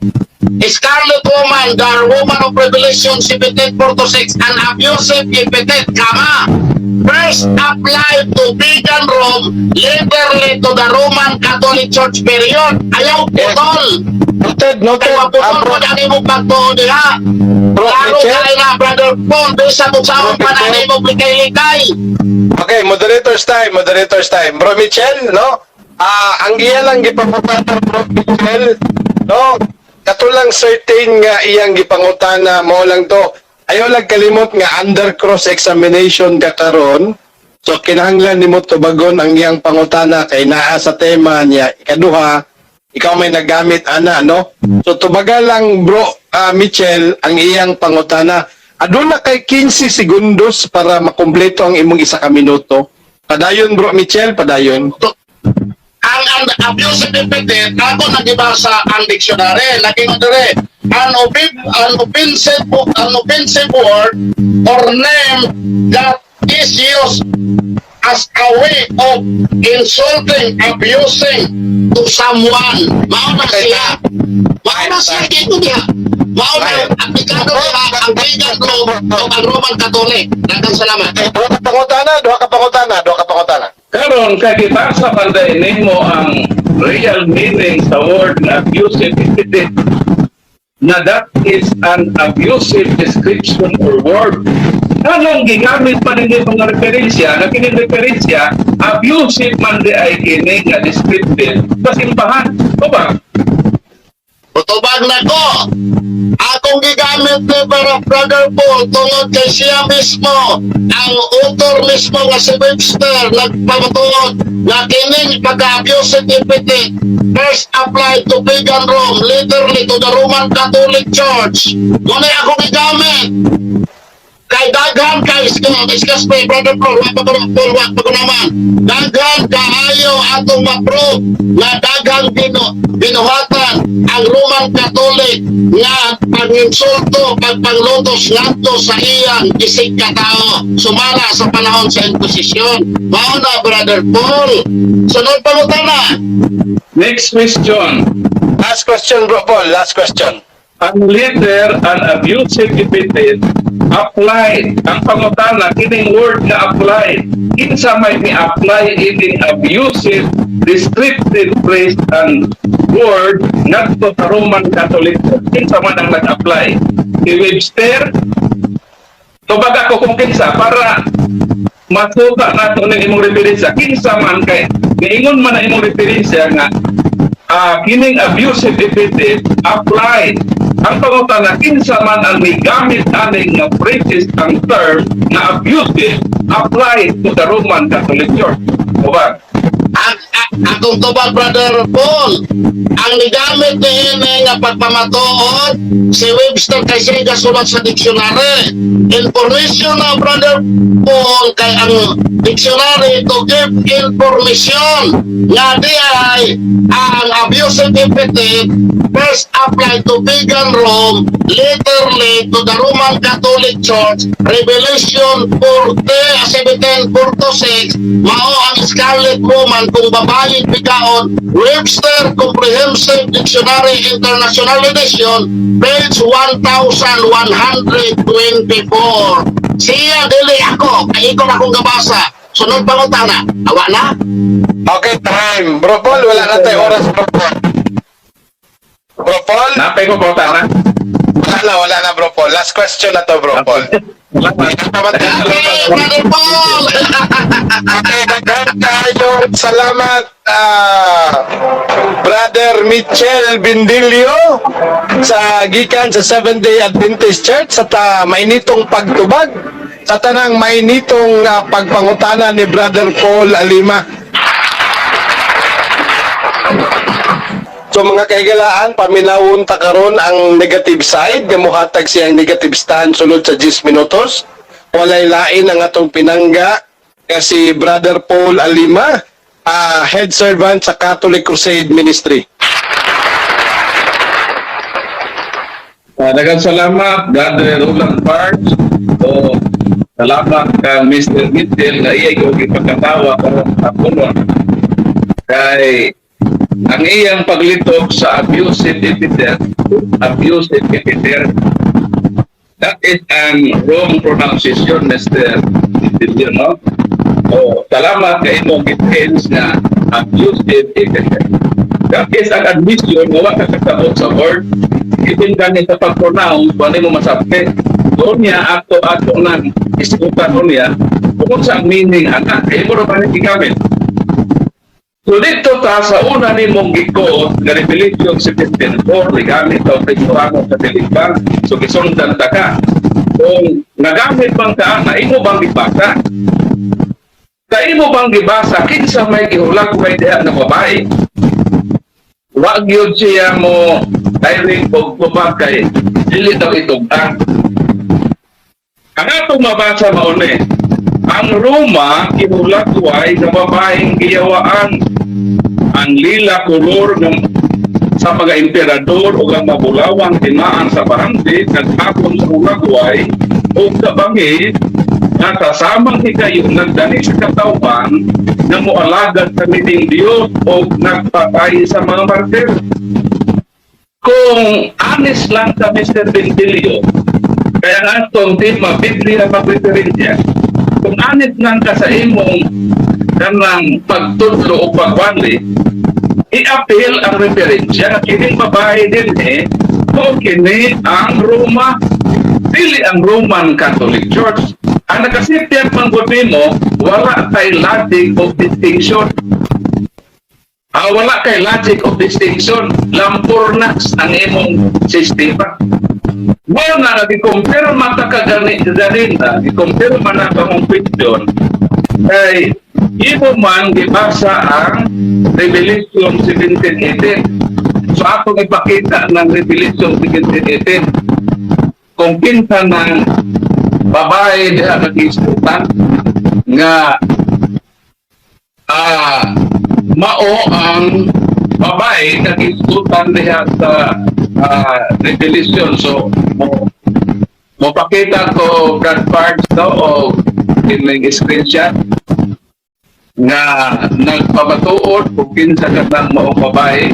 Scarlet Woman, the woman of Revelation 17:4-6, an abusive epithet, comma, first applied to pagan Rome, laterly to the Roman Catholic Church, period. Ayaw putol. Noted, noted. Kay maputol bro, mo ang imong pagtuo diha. Bro Klaro Michel. kay na, Brother Paul, bisa kung saan Bro pa na Michel. imong likay-likay. Okay, moderator's time, moderator's time. Bro Michel, no? Ang iya lang gipangutana, Bro Michel, no? Katulang certain nga iyang gipangutana mo lang to. Ayaw lang kalimot nga under cross-examination ka karon. So kinahanglan nimo tubagon ang iyang pangutana kay naa sa tema niya. Ikaduha, ikaw may nagamit ana, no? So tubaga lang, Bro Michel, ang iyang pangutana. Aduna kay 15 segundos para makumpleto ang imong isa ka minuto. Padayon, Bro Michel, padayon. Ang abusive epithet, ako nagibasa ang dictionary. Naging dire, an offensive word or name that is used as a way of insulting, abusing to someone. Mao na siya. Mao na siya dito diha. Mao na aplikado diha ang pagan Rome o ang Roman Catholic. Daghang salamat. Duha ka pangutana, duha ka pangutana, duha ka pangutana. Karon kay gibasa man diay nimo ang real meaning sa word na abusive epithet na that is an abusive description or word. Anong gigamit pa ninyo mga referensya na kining referensya abusive man di ay kini nga descriptive sa simbahan? O ba? Utubag na ko. Akong gigamit ni para Brother Paul tungod kay siya mismo, ang author mismo nga si Webster, nagpamatuod nga kining pagka-abusive epithet first applied to pagan Rome, laterly to the Roman Catholic Church. Muna akong gigamit. Kay daghan kay, excuse me, Brother Paul, wa pa ko, Paul, wa pa ko naman. Daghan kaayo atong ma-prove nga daghang binuhatan ang Roman Catholic nga panginsulto, pagpanglutos ngadto sa iyang isig katao sumala sa panahon sa Inquisition. Mao na, Brother Paul. Sunod pangutana. Next question. Last question, Bro Paul, last question. Ang later an abusive epithet applied. Ang pangutana, kining word na applied. Kinsa may ni-apply ining abusive descriptive phrase and word ngadto sa Roman Catholic? Kinsa man ang nag-apply? Si Webster? Tubag ako kung kinsa para masuta nato ning imong referensya. Kinsa man, kay niingon man na imong referensya nga kining abusive epithet applied. Ang pangutana, kinsa man ang migamit aning nga phrases, ang term na abusive applied to the Roman Catholic Church? O ba? Ang akong tubag, Brother Paul, ang nigamit ni ini nga pagpamatuod si Webster kay siya gasulat sa dictionary. Information na, Brother Paul, kay ang dictionary to give information nga di ay ang abusive epithet first applied to pagan Rome, laterly to the Roman Catholic Church, Revelation 40, 17, 4 to 6, mao ang Scarlet Woman kung babae bikaon, Webster Comprehensive Dictionary International Edition, page 1124. Siya, dili ako, kay ikaw akong gabasa. Sunod pangutana, awa na? Okay, time. Bro Paul, wala na tayo oras, Bro Paul. Bro Paul? Naa pay ko pangutana? Wala na, wala na, Bro Paul. Last question na to, Bro Paul. Okay, Brother Paul! Okay, daghan kayong salamat, Brother Michel Bindilio sa gikan sa Seventh Day Adventist Church sa ta mainitong pagtubag sa tanang mainitong pagpangutana ni Brother Paul Alima. So mga kahigalaan, paminawon ta karon ang negative side, nga mohatag siyang negative stand sulod sa 10 minutos. Walay lain ang atong pinangga nga si Brother Paul Alima, head servant sa Catholic Crusade Ministry. Daghang salamat, Brother Roland Parks. O, salamat kang Mr. Mitchell na iya ko gipagkatawa karon sa. Kay ang iyang paglitok sa abusive epithet, that is an wrong pronunciation, Mr. Mitchell, no? O, salamat kay imong gitens nga abusive epithet. That is an admission nga wa ka kasabot sa word. Even gani sa pag-pronounce, wala mo masabti. Doon niya, ato nang iskutan doon niya, kung sa meaning, anak, kaya mo rin pa gigamit. So dito ta sa una nimong giko nga Revelation 17:4, gigamit ang Kristohano sa Bank, so gisundan ta ka. Kung nagamit bang ka na imo bang gibasa? Ka imo bang gibasa kinsa may gihulagway diha nga babae? Wa gyud siya mo direct og tubag kay dili daw itugtang. Ang atong mabasa mao ni, ang Roma gihulagway nga babaeng giyawaan, ang lila kolor ng sa mga emperador o ang mabulawang timaan sa barangay nagtapon sa hulagway o kabangi nga kasamang higayon nagdani sa katawhan nga moalagad sa miting Dios o nagpatay sa mga martir. Kung honest lang ka, Mr. Ventilio, kaya nga atong tema, Biblia magreferensya. Kung honest lang ka sa imong kanang pagtudlo o pagwali, i-appeal ang referensya nga kining babae din eh, o kini ang Roma, dili ang Roman Catholic Church. Ang nakasipyan man gud nimo, wala kay logic of distinction. Wala kay logic of distinction. Lampurnas ang imong sistema. Mo na nga gikumpirma ta ka gani ganina, gikumpirma na ka mong question kay imo man gibasa ang Revelation 17:18. So akong ipakita ng Revelation 17:18 kung kinsa ng babae diha nag-iskutan nga mao ang babae nag-iskutan diha sa Revelation. So mo pakita ko, Brad Parks, no, o kining screenshot nga nagpamatuod kung kinsa ka ng maong babae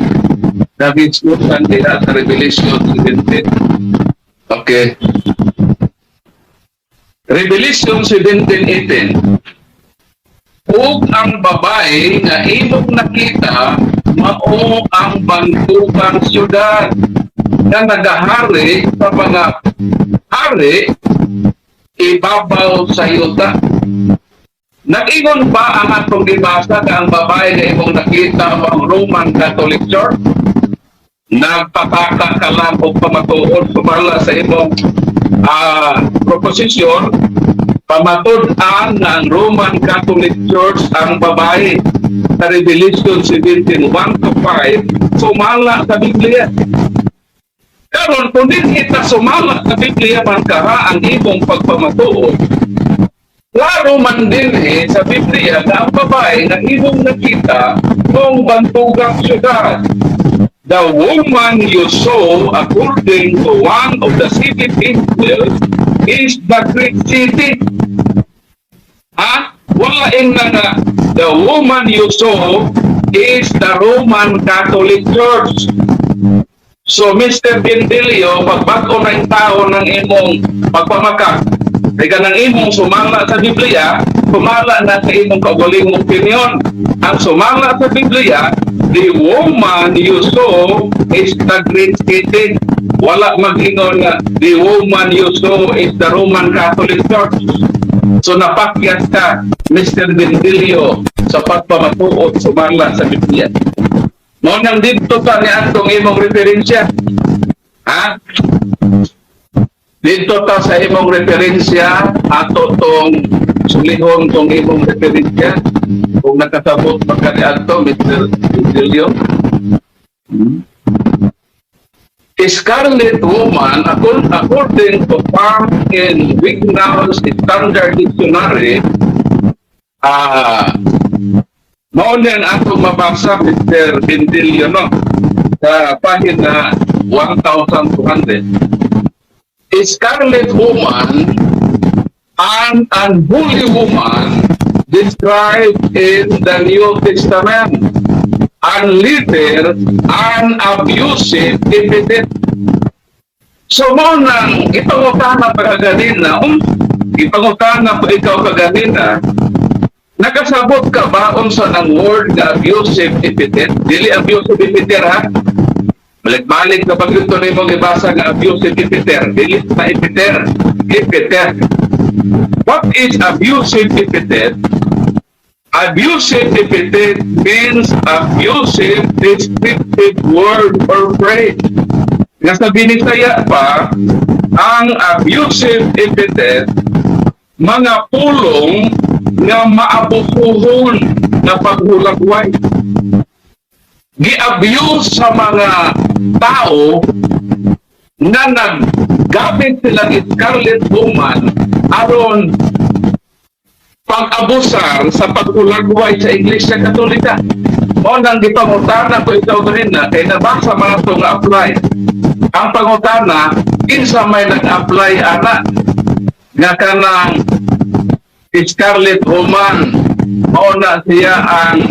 nag-iskutan diha sa Revelation 17. Okay. Revelation 17:18. Ug ang babae nga imong nakita mao ang bantugang syudad nga nagahari sa mga hari ibabaw sa yuta. Nag-ingon ba ang atong gibasa nga ang babae nga imong nakita mo ang Roman Catholic Church? Nagpataka ka lang og pamatuod sumala sa imong proposisyon, pamatud-an nga ang Roman Catholic Church ang babae sa Revelation 17:1 to 5, sumala sa Biblia. Karon, kung din kita sumala sa Biblia man kaha ang imong pagpamatuod, klaro man din eh sa Biblia na ang babae na imong nakita kung bantugang syudad. The woman you saw, according to one of the seven angels, is the great city. Ha? Wala ing na nga, the woman you saw is the Roman Catholic Church. So, Mr. Bendilio, pagbago na yung tao ng imong pagpamaka, kaya ng imong sumala sa Biblia, sumala na sa imong kaugalingong opinion. Ang sumala sa Biblia, the woman you saw #skating. Wala mag-ingon nga the woman you saw is the Roman Catholic Church. So napakyat ka, Mr. Bendilio, sa pagpamatuod sumala sa Biblia. Mao nang didto pa ni atong imong referensya. Ha? Didto ta sa imong referensya, ato tong sulihon tong imong referensya. Kung nakasabot pa ka ni ato, Mr. Bendilio. Scarlet Woman, according to Park and Wignall's Standard Dictionary, mao ni ang atong mabasa, Mr. Bendilio, no? Sa pahina 1200. Scarlet Woman, an unholy woman described in the New Testament, and later an abusive epithet. So mao nang ipangutana pa kaganina, ipangutana pa ikaw kaganina, nakasabot ka ba unsa ng word nga abusive epithet? Dili abusive epithet, ha? Balik-balik na pag ito na imong ibasa nga abusive epithet. Dili sa epithet. Epithet. What is abusive epithet? Abusive epithet means abusive descriptive word or phrase. Nga sa Binisaya pa, ang abusive epithet, mga pulong nga maabusuhon na paghulagway. Gi-abuse sa mga tao na naggamit silang Scarlet Woman aron pag-abusar sa paghulagway sa Iglesia Katolika. Mao nang gipangutana ko ikaw ganina kay nabasa man ato nga apply. Ang pangutana, kinsa may nag-apply ana nga kanang Scarlet Woman, mao na siya ang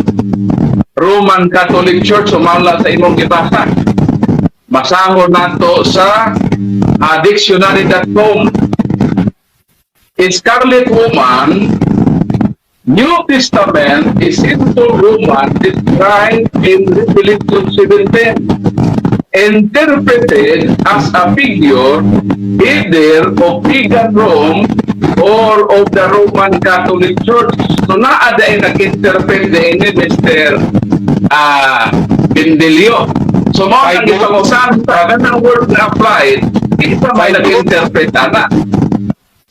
Roman Catholic Church sumala sa imong gibasa? Basahon nato sa dictionary.com. Scarlet Woman, New Testament, is sinful woman described in Revelation 17, interpreted as a figure either of pagan Rome or of the Roman Catholic Church. So naa diay nag-interpret din ni Mr. Bendelio. So mao nang gipangutana sa kanang word na applied, kinsa may nag-interpret ana?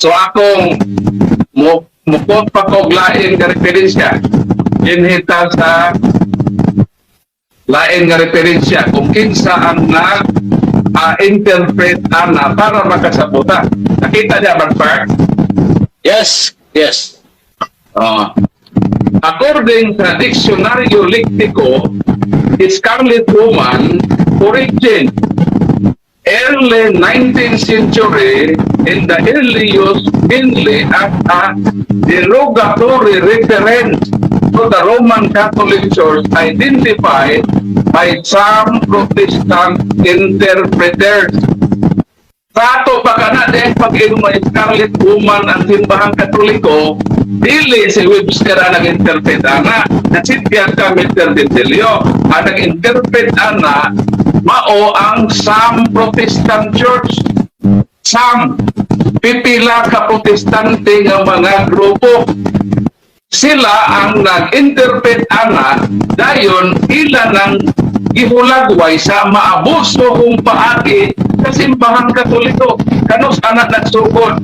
So akong mo mukot pa ko og lain nga referensya. Dinhi ta sa lain nga referensya kung kinsa ang nag interpret ana para makasabuta. Nakita niya ba, Park? Yes. According sa Diccionario Lectico, Scarlet Woman, origin, early 19th century, in the early use mainly as a derogatory reference to the Roman Catholic Church identified by some Protestant interpreters. Sa ato pa kana din pag ingon nga Scarlet Woman ang simbahang Katoliko, dili si Webster ang nag-interpret ana. Nasityan ka, Mr. Bendelio. Ang nag-interpret ana mao ang some Protestant Church. Some, pipila ka Protestante nga mga grupo, sila ang nag-interpret ana, dayon ila nang gihulagway sa maabuso kung paagi sa simbahang Katoliko. Kanus anak nagsugod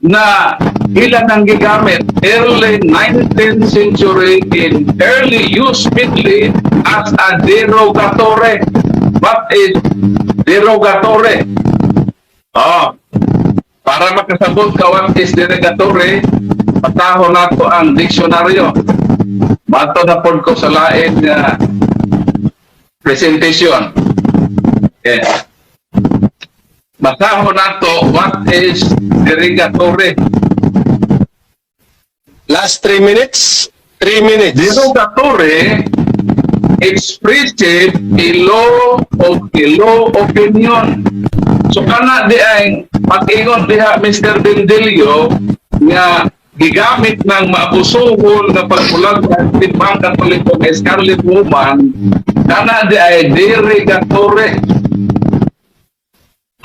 na ila nang gigamit early 19th century in early use mainly as a derogatory. What is derogatory? Oh, para makasabot ka what is derogatory, basahon nato ang diksyonaryo. Mato na pod ko sa lain nga presentation. Yes. Basahon nato what is derogatory. Last 3 minutes. 3 minutes. Derogatory, expressive a low of a low opinion. So kana di ay pag-ingon diha, Mr. Bendelio, nga gigamit ng maabusuhon na pagbulag ng simbahang Katoliko nga Scarlet Woman. Kana di ay derogatory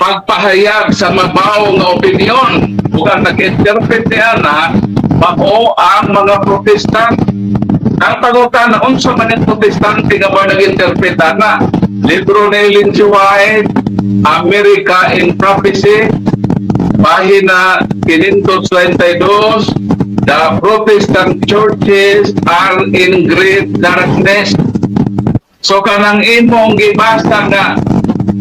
pagpahayag sa mabaw nga opinyon ug ang nag-interpret ni ana mao ang mga Protestant. Ang pangutana, unsa man ang Protestante nga mo nag-interpret ana? Libro ni Ellen G. White, America in Prophecy, pahina 532, "The Protestant churches are in great darkness." So kanang imong gibasa nga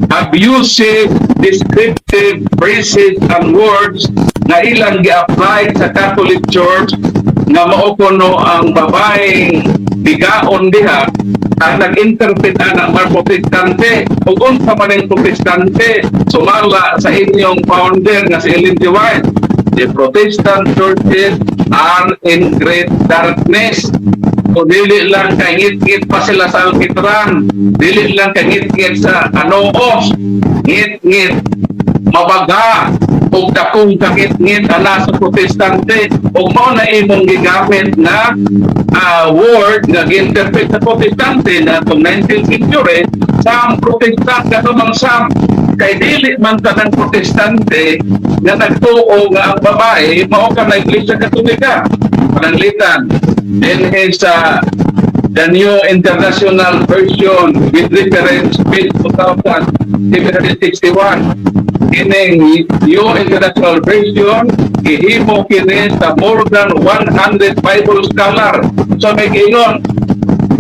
abusive, descriptive phrases and words na ilang gi-apply sa Catholic Church nga mao kuno ang babaeng bigaon diha, ang nag-interpret ana mga Protestante. Ug unsa man ang Protestante sumala sa inyong founder nga si Ellen G. White? "The Protestant churches are in great darkness." So dili lang kay ngit-ngit pa sila sa alkitran, dili lang kay ngit-ngit sa anoos, ngit-ngit mabaga og dakong kangit-ngit ana sa Protestante, ug mao na imong gigamit na word nga gi-interpret sa Protestante na itong 19th century sa Protestant katumang sam, kay dili man tanang Protestante nga nagtuo nga ang babae mao ka na Iglesia Katolika. Pananglitan dinhi sa The New International Version with reference page 2761, kining New International Version gihimo kini sa more than 100 Bible scholar. So may giingon,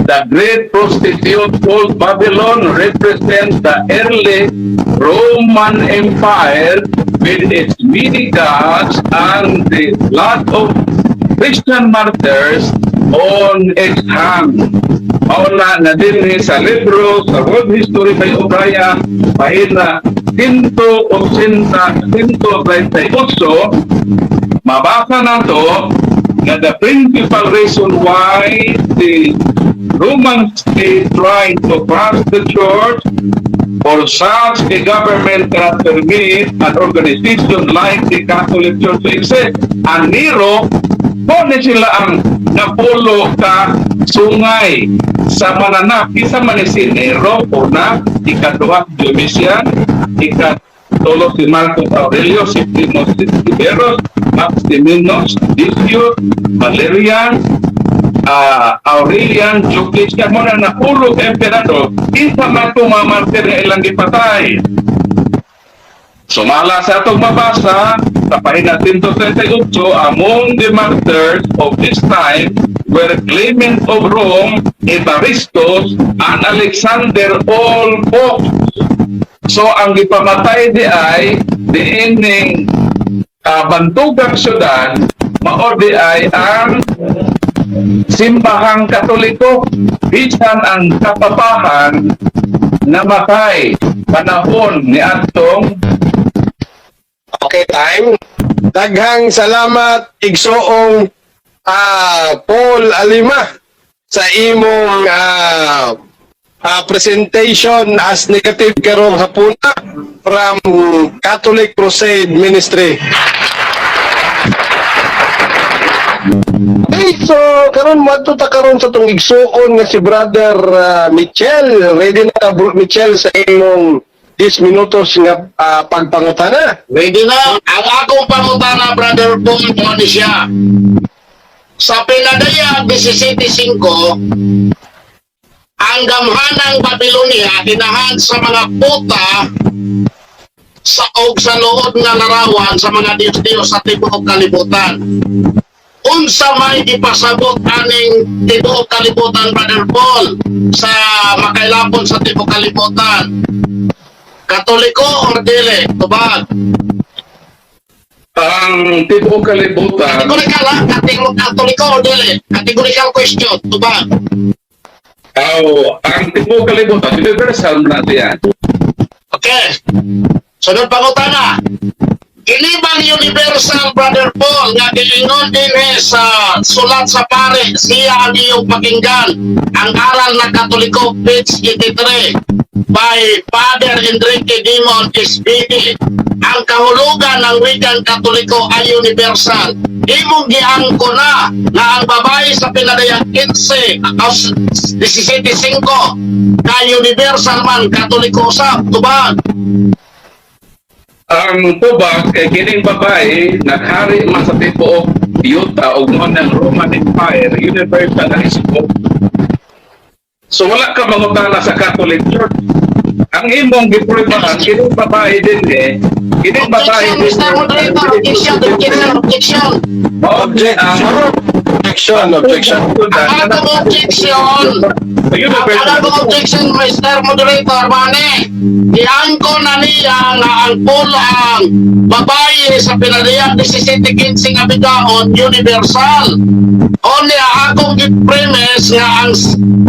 "The great prostitute called Babylon represents the early Roman Empire with its many gods and the blood of Christian martyrs on its hand." Mao na nga dinhi sa libro sa World History by O'Brien, pahina 180, 138, mabasa nato nga the principal reason why the Roman state tried to crush the church, for such a government cannot permit an organization like the Catholic Church to exist. Ang Nero, po ni sila ang napulo ka sungay sa mananap. Isa man ni si Nero, una, ikaduha si Domitian, ikatulo si Marcus Aurelius, Septimus Severus, Maximinus, Decius, Valerian, Aurelian, Diocletian, mo na napulo ka emperador, isa man itong mga martir nga ilang gipatay. Sumala sa atong mabasa sa pahina 138, "Among the martyrs of this time were Clement of Rome, Evaristus, and Alexander, all popes." So ang gipamatay di ay diining bantugang syudad, mao di ay ang Simbahang Katoliko, bisan ang kapapahan namatay panahon ni atong Okay, time. Daghang salamat, igsoong Paul Alima, sa imong presentation as negative karong hapuna from Catholic Crusade Ministry. Okay, so karon moadto ta karon sa tong igsuon nga si Brother Michel. Ready na ka, Bro Michel, sa imong 10 minutos nga pagpangutana? Ready na. Ang akong pangutana, Brother Paul, mo ni siya. Sa Pinadaya 17.5, ang gamhanang Babylonia ginahan sa mga puta sa og sa luod nga larawan sa mga diyos-diyos sa tibuok kalibutan. Unsa may ipasabot aning tibuok kalibutan, Brother Paul, sa makailapon sa tibuok kalibutan? Katoliko or dili? Tubag. Ang tibuok kalibutan. Categorical ha? Katoliko or dili? Categorical question. Tubag. Aw, ang tibuok kalibutan, universal na yan. Okay. Sunod pangutana. Kini bang universal, Brother Paul, nga giingon dinhi sa sulat sa pare, siya ang iyong pakinggan, ang aral ng Katoliko, page 83, by Father Enrique Dimon SVD, ang kahulugan ng wikang Katoliko ay universal. Imong giangko na nga ang babae sa Pinadayag 15 o 17.5 kay universal man, Katoliko usab. Tubag. Ang tubag kay kining babae naghari man sa tibuok yuta ug mao ng Roman Empire, universal ang scope. So wala ka mangutana sa Catholic Church. Ang imong gipruebahan, kining babae din eh. Kining babae Objection, Mr. Moderator. Objection, objection, objection. Objection. Objection, objection. Ang atong objection, ang atong objection, Mr. Moderator, mane, giangko na niya nga ang pulo ang babae sa Pinadayag 17.15 nga bigaon universal. Unya, akong gi-premise nga ang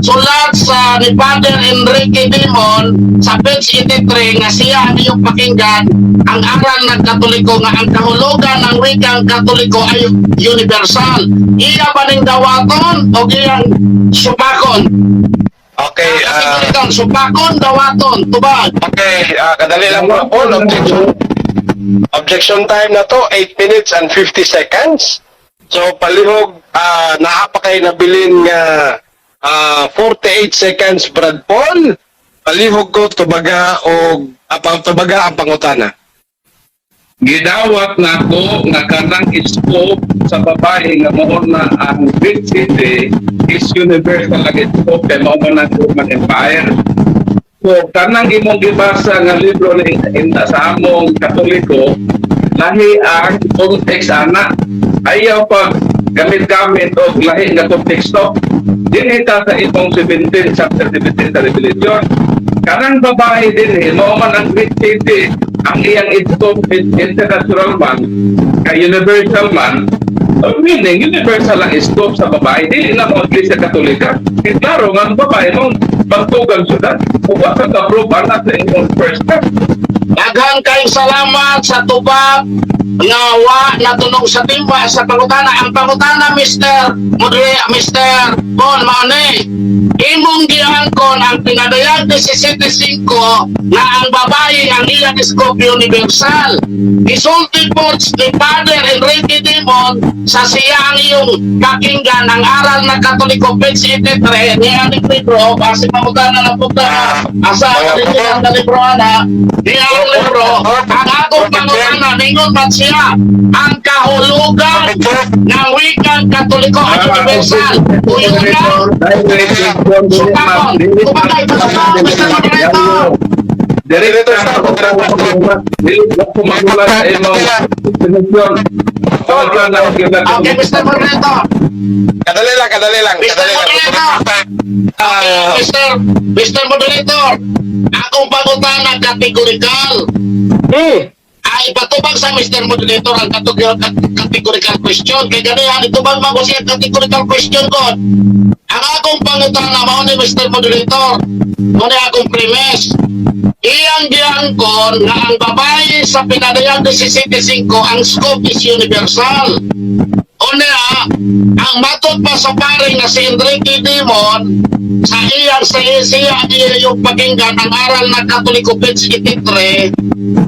sulat sa ni Father Enrique Dimon sa page 83 nga siya ang iyong pakinggan, ang aral ng Katoliko nga ang kahulugan ng wikang Katoliko ay universal. Iya ba ning dawaton o iyang supakon? Okay, Kategorikal, supakon, dawaton, tubag. Okay, kadali lang, bro Paul, objection. Objection time na to, 8 minutes and 50 seconds. So palihog, naa pa kay nabilin nga 48 seconds, Brad Paul. Palihog ko tubaga og apang tubaga ang pangutana. Gidawat nako nga kanang scope sa babae nga mao na ang Great City is universal ang scope kay mao man ang Roman Empire. So kanang imong gibasa nga libro ni inta sa among Katoliko, lahi ang context ana. Ayaw pag gamit-gamit og lahi nga konteksto. Dinhi ta sa imong 17, chapter 17 sa Revelation. Kanang babae dinhi mao man ang Great City, ang iyang scope is international man, kay universal man, meaning universal ang scope sa babae, dili na mo Iglesia Katolika. Kay klaro nga ang babae mo magtugang syudad ug wa ka ka-prove ana sa imong first step. Daghang kayong salamat sa tubag nga wa natunong sa timba sa pangutana. Ang pangutana, Mr. Mudre, Mr. Bon Maone, imong giangkon ang Pinadayag 17.5 nga ang babae ang iyang scope universal. Isulti po ni Father Enrique Dimon sa siya ang iyong pakinggan ang aral ng Katoliko page 83 niya ang libro kasi pangutana ng puta asa Mga ang ang libro ana niya ang libro. Ang akong pangutana, ningon man siya ang kahulugan ng wikang Katoliko ay universal. Uyon ka. Supakon. Tumagay, tumagay, Mr. Moderator. Direkta dili ko magulat sa imong definition. Tawag lang na Okay, Mr. Moderator. Kadali lang, kadali lang, Mr. kadali lang. Moderator. Mr. Moderator, akong pangutana categorical. Ay patubag sa Mr. Moderator ang categorical question. Kay ganihan, itubag man ko siya categorical question ko. Ang akong pangutana mao ni Mr. Moderator, mao ni akong premise. Iyang giangkon nga ang babae sa Pinadayag 17.5 ang scope is universal. Unya, ang matod pa sa pare nga si Enrique Dimon sa iyang sa siya ang iyang pakinggan ang aral ng Katoliko page 83,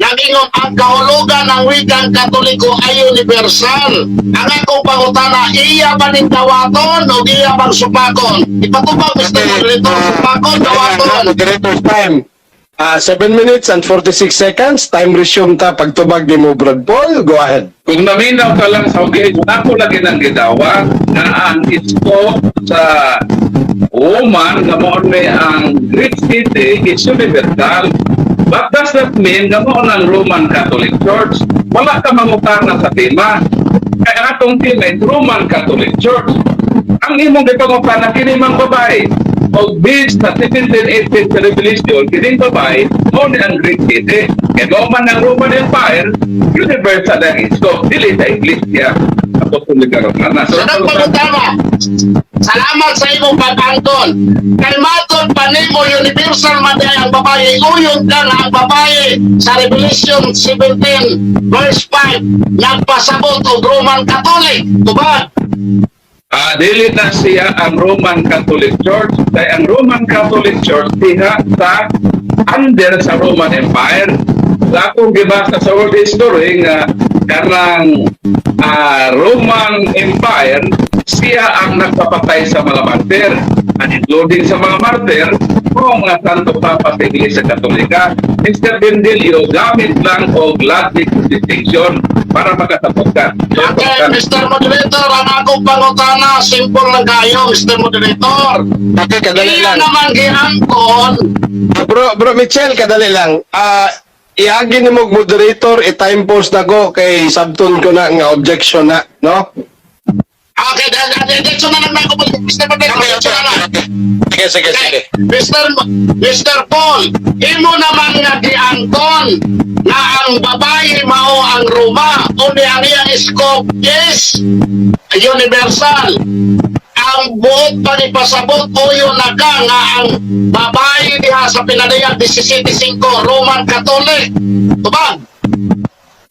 nagingon ang kahulugan ng wikang Katoliko ay universal. Ang akong pangutana, iya ba ning dawaton o iya bang supakon? Ipatubag, Mr. Moderator, supakon, dawaton. Moderator's time. 7 minutes and 46 seconds. Time resume ta pagtubag ni mo, Brad Paul. Go ahead. Kung naminaw ka lang sa ugay, ako lagi nang gidawa na ang scope sa woman nga mao ni ang Great City is universal. But does that mean nga mao ng Roman Catholic Church? Wala ka mangutana sa tema. Kaya atong tema is Roman Catholic Church. Ang imong gipangutana, kini mang babae. Og based sa 1718 sa Revelation, kining babae mao ni ang Great City. Kay mao man ang Roman Empire, universal ang scope, dili sa Iglesia Apostolika Romana. So, Sunod pangutana. Salamat sa imong pag-angkon. Kay matod pa nimo universal man diay ang babae, uyon ka nga ang babae sa Revelation 17 verse 5 nagpasabot og Roman Catholic. Tubag. Dili na siya ang Roman Catholic Church kay ang Roman Catholic Church diha sa under sa Roman Empire. Akong gibasa sa world history nga kanang Roman Empire, siya ang nagpapatay sa mga martyr, and including sa mga martyr o mga Santo Papa sa Iglesia Katolika. Mr. Bendilio, gamit lang og logic distinction para makatapos ka. Okay, Mr. Moderator, ang akong pangutana, simple lang kayo, Mr. Moderator. Okay, kadali Iya lang. Naman giangkon, Bro, Michelle, kadali lang. Iagi ni mo moderator, i-time pause na ko kay sabton ko na nga objection na, no? Okay, diretso na lang ako, Mr. Moderator, diretso na lang. Sige, sige, sige. Okay, Mr. Paul, imo naman nga giangkon nga ang babae mao ang Roma, uni ang iyang scope is universal. Ang buot pangipasabot, uyo na ka nga ang babae diha sa pinadayag 17.5, Roman Catholic. Tubag.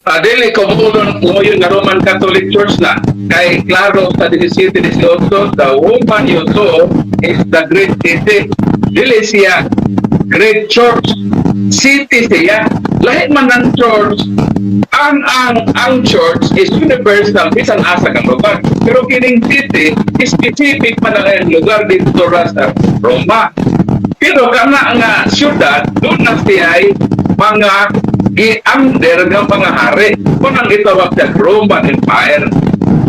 Dili ko muulon ngayon nga Roman Catholic Church na kay klaro sa 17-18, the woman you saw is the great city. Dili siya great church, city siya. Lahi man ng church. Ang church is universal bisan asa ka lugar, pero kining city, specific man ang lugar dito ra sa Roma. Pero kana nga syudad, doon na siya ay mga gi-under nga mga hari. Kung ang itawag sa Roman Empire,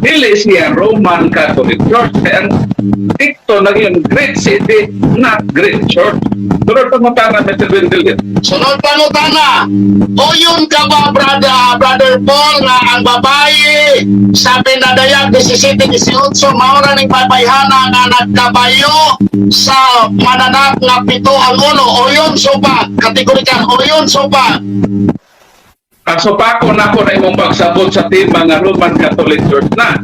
dili siya Roman Catholic Church. Kaya ang dito naging great city, not great church. Sunod pangutana, Mr. Wendell. Sunod pangutana, uyon ka ba, brother Paul, nga ang babae sa pinadayag 17-18 mao ra ning babayhana nga nagkabayo sa mananap nga pito ang ulo? Uyon supa, kategorikal, uyon supa? Kasupako na ako na imong pagsabot sa tema nga Roman Catholic Church na.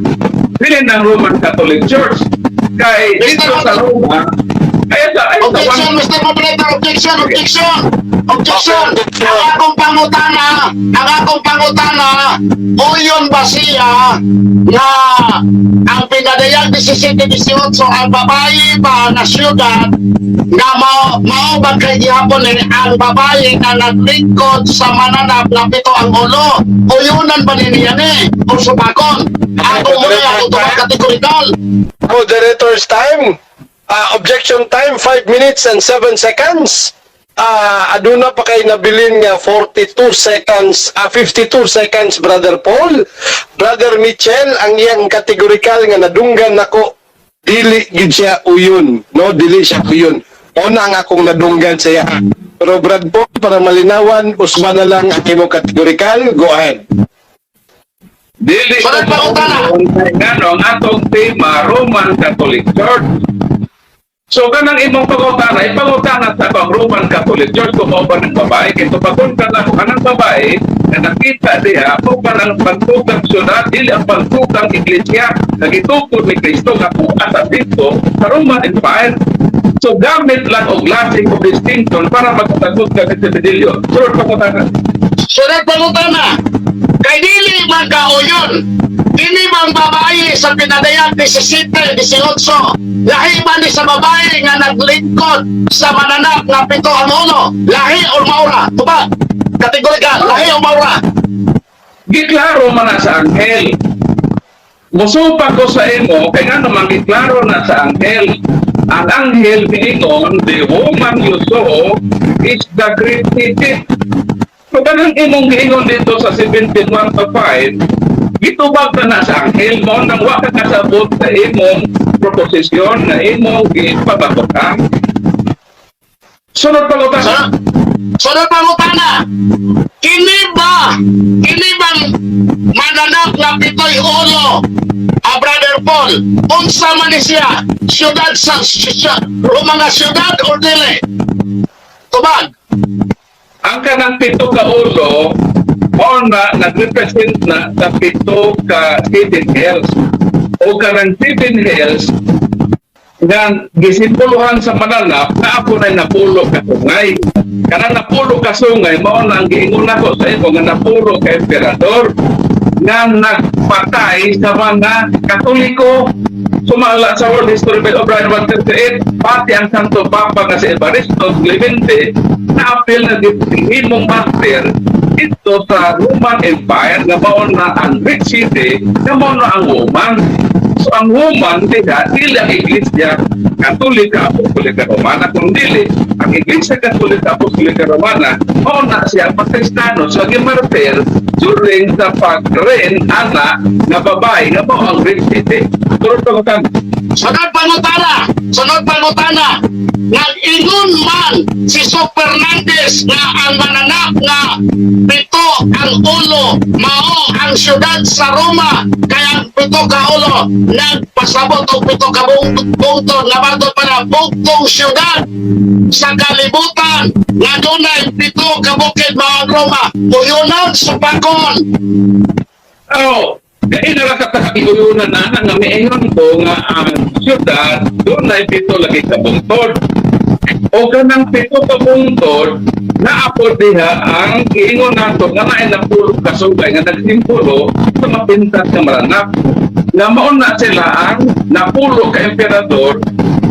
Dili ng Roman Catholic Church. Kay dito sa Roma, ay sa Objection, Mr. Moderator, objection, objection, objection. Ang akong pangutana, uyon ba siya nga ang pinadayag 17-18, ang babae ba na siyudad nga mao ba kay gihapon eh, ang babae nga naglingkod sa mananap na pito ang ulo? Uyunan ba niya ni? O supakon? Ako muna, ako tubag kategorikal. Moderator's time. Objection time, 5 minutes and 7 seconds. Aduna pa kay nabilin nga 42 seconds, 52 seconds, Brother Paul. Brother Michel, ang iyang categorical nga nadunggan nako, dili gid siya uyon, no? Dili siya uyon. Una ang akong nadunggan sa iya. Pero Brad Paul, para malinawan, usba na lang ang imong categorical. Go ahead. Dili Sunod pangutana. Ngano ang atong tema Roman Catholic Church. So kanang imong pangutana, ipangutana sa akong Roman Catholic Church kung mao ba ng babae. Kay tupakon ka na kanang babae na nakita diha mo pa ng pantukang syudad, dili ang pantukang iglesia nga gitukod ni Kristo nga kuha sa dito sa Roman Empire. So gamit lang og logic of distinction para magkasagot ka, Mr. Bedilio. Sunod pangutana. Sunod pangutana, kay dili man kauyon, kini bang babae sa pinadayag 17, 18, lahi ba ni sa babae nga naglingkod sa mananap nga pito ang ulo? Lahi o maura? Tubag. Kategorikal, lahi o maura? Giklaro man na sa anghel. Musupa ko sa imo kay nga naman giklaro na sa anghel. Ang anghel miingon, "The woman you saw is the great city." So kanang imong giingon dito sa 17:1 to 5, gitubag ka na sa anghel mo nang wa ka kasabot sa imong proposisyon na imong gipabakutan. Sunod pangutana. Sunod pangutana, kini bang mananap nga pitoy ulo, Brother Paul, unsa man ni siya? Siyudad sa Roma nga siyudad o dili? Tubag. Ang kanang pito ka ulo mao na nag-represent na sa pito ka seven hills, o kanang seven hills nga gisimboluhan sa mananap na ako na napulo ka sungay. Kanang napulo ka sungay mao na ang giingon nako sa imo nga napulo ka emperador nga nagpatay sa mga Katoliko. Sumala sa World History by O'Brien 138, pati ang Santo Papa nga si Evaristo Clemente na-apil na gihimong martyr ito sa Roman Empire nga mao na ang Great City, nga mao na ang woman. So ang woman diha, dili ang Iglesia Katolika Apostolika Romana, kung dili ang Iglesia Katolika Apostolika Romana, mao na siya ang Pakristano. So gimartir during sa pag-reign ana nga babae nga mao ang Great City. Sunod pangutana. Sunod pangutana, sunod pangutana. Nag-ingon man si Soc Fernandez nga ang mananap nga pito ang ulo mao ang syudad sa Roma, kaya ang pito ka ulo nagpasabot og pito ka bungtod nga matod pa na bugtong syudad sa kalibutan nga dunay pito ka bukid mao ang Roma. Uyunan, supakon. Oh, kaya na ka kakiguyunan na nga miingon ko nga ang syudad dunay pito lagi ka bungtod. O kanang pito ka bungtod, naapod diha ang giingon nato nga naay napulo ka sugay nga nagsimbolo sa mapintas nga maranap. Nga mao na sila ang napulo ka emperador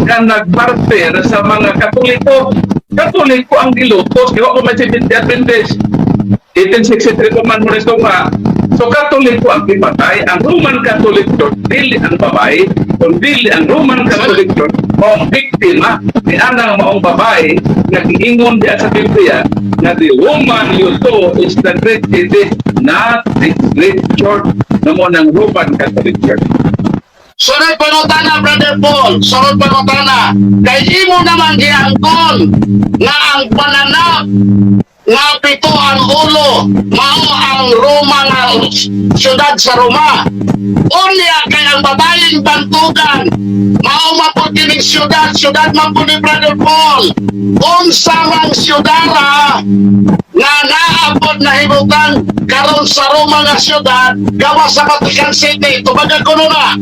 nga nagmartir sa mga Katoliko. Katoliko ang gilutos, di ko may Seventh Adventist. 1863 pa man mo nga. So Katoliko ang gipatay, ang Roman Catholic Church, dili ang babae, kung dili ang Roman Catholic Church, maong biktima ni anang maong babae nga giingon diya sa Biblia nga the woman you saw is the great city, not the great church, na mao ng Roman Catholic Church. Sunod pangutana, Brother Paul. Sunod pangutana. Kay imo naman giangkon nga ang pananap nga pito ang ulo mao ang Roma nga syudad sa Roma. Unya kay ang babayeng bantugan mao man pud kining syudad, syudad man pud ni Brother Paul. Unsa mang syudara nga naapod na himutan karon sa Roma nga syudad gawas sa Vatican City? Tubagan ko na.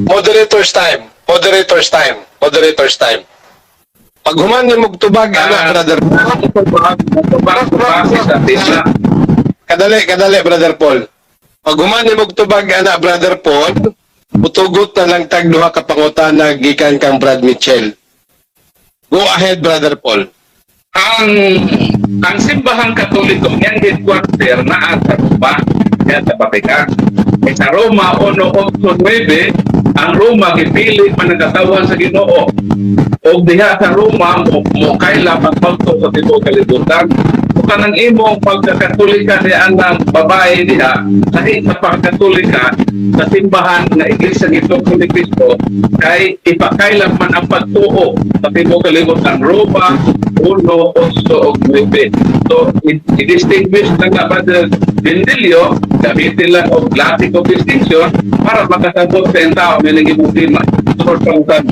Moderator's time. Moderator's time. Moderator's time. Pag human ni tubag, ana, Brother. Tubag, tubag, tubag sa tema. Kadali, kadali, Brother Paul. Pag human ni tubag, ana, Brother Paul, mutugot na lang tag duha ka pangutana gikan kang Brad Mitchell. Go ahead, Brother Paul. Ang Simbahang Katoliko niyang headquarter naa sa Roma, niya sa Vatican. Kay sa Roma 1:8-9, ang Roma gipili man ang katawhan sa Ginoo. Og diha sa Roma mo kaila pagpagto sa tibuok kalibutan. Kung kanang imong pagkakatolika ni anang babae diha, lahi sa pagkatolika sa simbahan nga Iglesia ni ni Cristo, kay ipakailan man ang pagtuo sa tibuok kalibutan. Roma 1, 8 ug 9. So, i-distinguish lang na Brother Bendilio, gamitin lang og classic of distinction para makasabot sa tao nga imong tema. Sunod pangutana.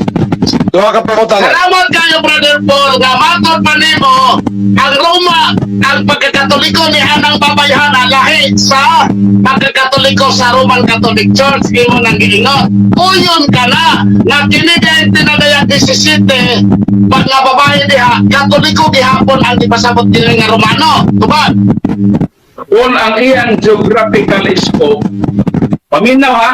Duha ka pangutana. Salamat kayo, Brother Paul, nga matod pa nimo ang Roma, ang pagkakatoliko ni anang babayhana lahi sa pagkakatoliko sa Roman Catholic Church, imo nang giingon. Uyon ka na nga kini kay tinadayag 17 pag nga babae diha, Katoliko gihapon ang gipasabot kini nga Romano. Tubag. Kung ang iyang geographical scope, paminaw ha,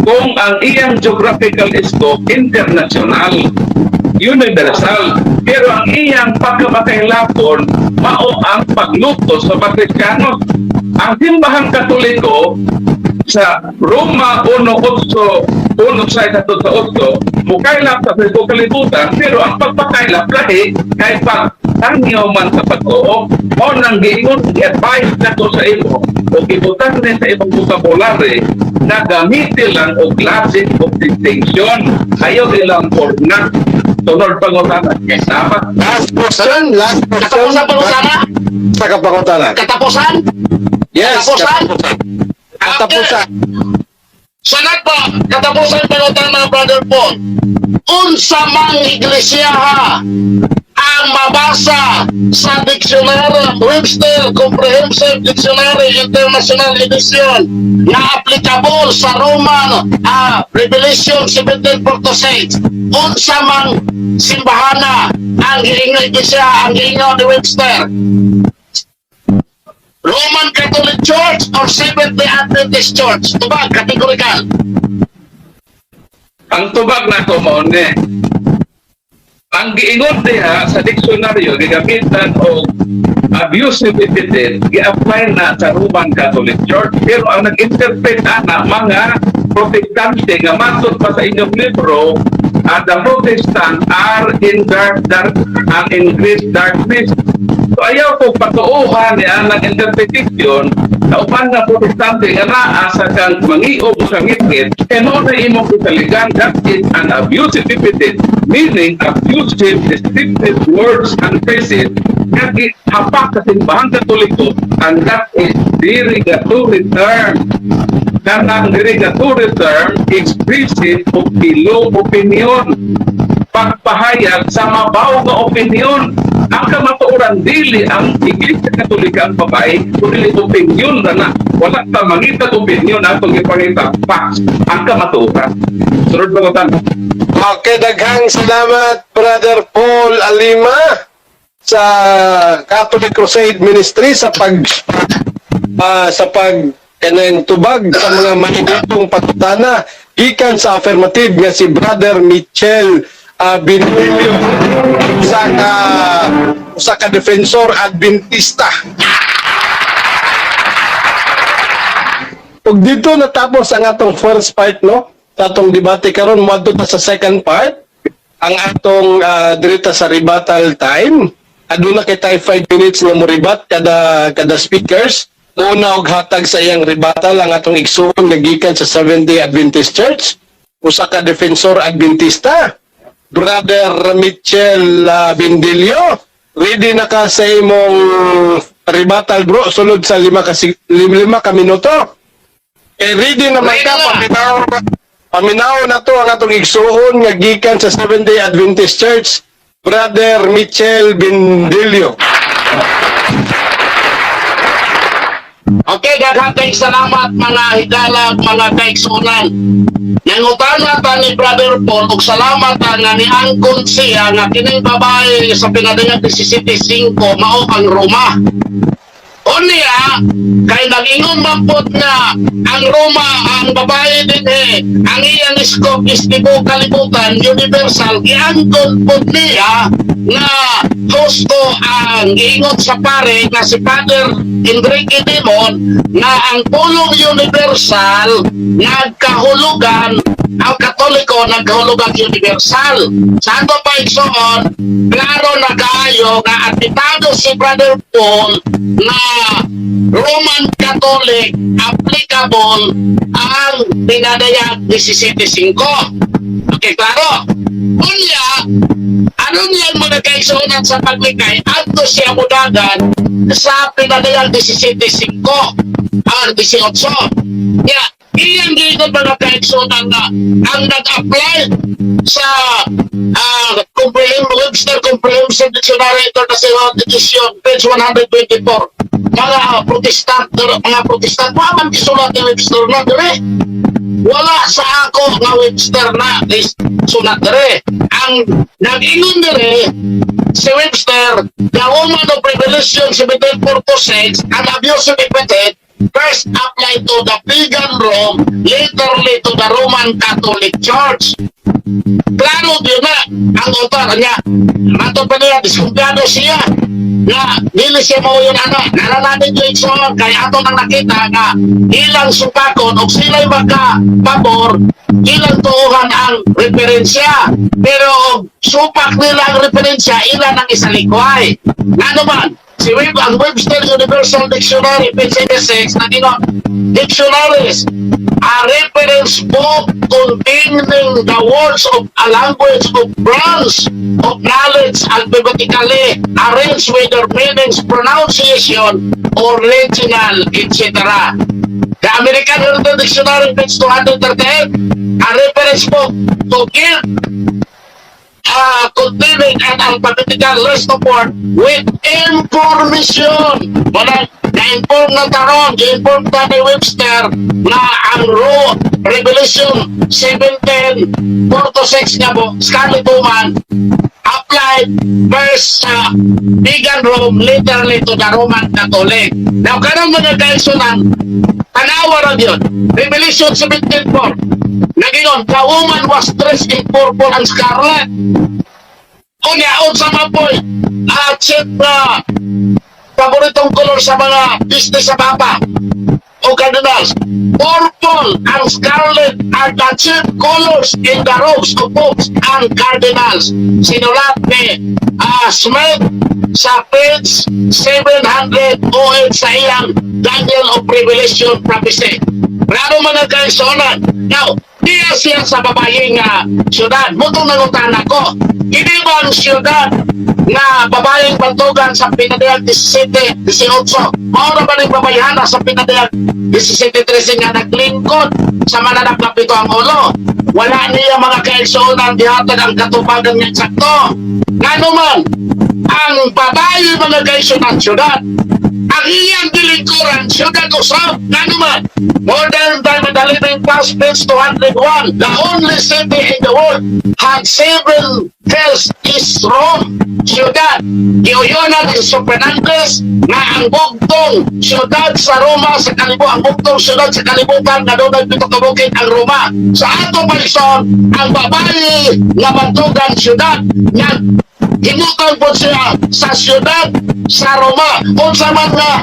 kung ang iyang geographical scope international, universal, pero ang iyang pagkamakahilapon, mao ang pagluto sa Patriskano. Ang Simbahang Katoliko sa Roma 1.8, 1.6 sa 8, mukaylap sa tibuok kalibutan, pero ang pagpakaylap lahi kay pag tangyaw man sa pagtuo, mao nang giingon, gi-advise nato sa imo o gibutan ni sa imong vocabulary na gamitin lang og logic of distinction, ayaw ilang forna. Sunod pangutana. Dapat Last question, last question. Katapusan pangutana? Sa kapangutana. Katapusan? Yes, Katapusan? katapusan. Sunod po, katapusan pangutana, Brother Paul. Unsa mang iglesia ang mabasa sa dictionary Webster Comprehensive Dictionary International Edition na applicable sa Roman Revelation 17:46? Unsa mang simbahana ang giingon iglesia ang giingon ni Webster? Roman Catholic Church or Seventh-day Adventist Church? Tubag, categorical. Ang tubag nako mao ni. Ang giingon diha sa diksyonaryo, gigamitan og abusive epithet, gi-apply na sa Roman Catholic Church, pero ang nag-interpret ana mga Protestante nga matod pa sa inyong libro, the Protestant are in dark, dark and in great darkness. So ayaw ko patuuhan ni anang interpretation sa uban nga Protestante nga naa sa kang mangiog sa ngitngit kay mao na imong isaligan. That is an abusive epithet, meaning abusive, deceptive words and phrases nga gihapak sa Simbahang Katoliko, and that is derogatory term. Kanang derogatory term expressive of below opinion, pagpahayag sa mabaw nga opinion. Ang kamatuoran, dili ang Iglesia Katolika ang babae, kundi opinion na na. Wala ta mangita opinion, atong ipangita facts, ang kamatuoran. Sunod pa tan. Okay, daghang salamat, Brother Paul Alima sa Catholic Crusade Ministry sa pag kanang tubag sa mga mainitong pangutana gikan sa affirmative nga si Brother Michel Binilio, usa ka defensor Adventista. Ug dito natapos ang atong first part, no? Sa atong debate karon, moadto ta sa second part. Ang atong dirita sa rebuttal time. Aduna kay tay 5 minutes nga mo-rebut kada kada speakers. Una og hatag sa iyang rebuttal ang atong igsuon nga gikan sa Seventh-day Adventist Church, usa ka defensor Adventista, Brother Michel Bendilio. Ready na ka sa imong rebuttal, bro? Sulod sa 5 ka minuto. Eh, ready naman Ready ka, na. Paminaw, paminaw na to ang atong igsuon nga gikan sa Seventh-day Adventist Church, Brother Michel Bendilio. Okay, daghang kay salamat, mga higalag, mga kaigsunan. Nangutana ta ni Brother Paul ug salamat ta nga niangkon siya nga kining babae sa pinadayag 17.5 mao ang Roma. Unya, kay nag-ingon man pod nga ang Roma, ang babae dinhi, ang iyang scope is tibuok kalibutan, universal, giangkon pod niya nga husto ang giingon sa pare nga si Father Enrique Dimon nga ang pulong universal nagkahulugan ang Katoliko, nagkahulugan universal. Sa ato pa, igsoon, klaro na kaayo nga atitado si Brother Paul na Roman Catholic applicable ang pinadayag 17.5. Okay, klaro. Unya, ano niyan, mga kaigsuonan, sa paglikay, adto siya mudagan sa pinadayag 17.5, ang 18. Ya, iyang giingon, mga kaigsuonan, nga ang nag-apply sa Webster Comprehensive Dictionary International Edition, page 124, mga Protestant, mga Protestant, wa man gisulat ni Webster na dire. Wala sa ako nga Webster na is sulat dire. Ang nag-ingon dire si Webster, the woman of Revelation 17:4-6, an abusive epithet first applied to the pagan Rome, laterly to the Roman Catholic Church. Klaro yun na ang author niya. Matod pa niya, diskumpiyado siya nga dili siya mao yun ana. Nalalanin yung igsoon kay ato nang nakita nga ilang supakon og sila'y maka pabor, ilang tuuhan ang referensya. Pero og supak nila ang referensya, ilan ang isalikway. Ngano man, si Web, ang Webster Universal Dictionary, page 86, na dino, dictionaries, a reference book containing the words of a language of branch of knowledge alphabetically arranged with their meanings, pronunciation, or regional, etc. The American Heritage Dictionary, page 238, a reference book to give containing an alphabetical list of words with information. Wala, na-inform na taron, i-inform ta ni Webster na ang Revelation 17, 4 to 6 nga po, Scarlet Woman, apply Applied first sa pagan Rome, literally to the Roman Catholic. Now, kanang mga kaigsuonan, tanawa ra yun. Revelation 17:4. Nagingon, "The woman was dressed in purple and scarlet." Unya, unsa man po'y at na paboritong kolor sa mga business sa Papa o cardinals? Purple and scarlet are the chief colors in the robes of popes and cardinals. Sinulat ni Smith sa page 708 sa iyang Daniel of Revelation Prophecy. Klaro, mga kaigsuonan. Now, diya siya sa babae nga syudad. Mao tong nangutana ko. Hindi ba ang syudad nga babaeng bantugan sa Pinadayag 17, 18? Mao na ba ning babayhana sa Pinadayag 17.13 nga naglingkod sa mananap na pito ang ulo? Wala niya, mga kaigsuonan, gihatag ang katubagan nga eksakto. Ngano man, ang babae, mga kaigsuonan, syudad, ang iyang gilingkuran, syudad usab. Ngano man, modern time and the living past, page 201, the only city in the world had seven hills is Rome, syudad. Giuyonan ni Fernandez nga ang bugtong syudad sa Roma sa kalibu ang bugtong syudad sa kalibutan nga dunay pito ka bukid ang Roma. Sa ato palison, ang babae nga bantugan syudad nga himutang po siya sa syudad sa Roma. Unsa man nga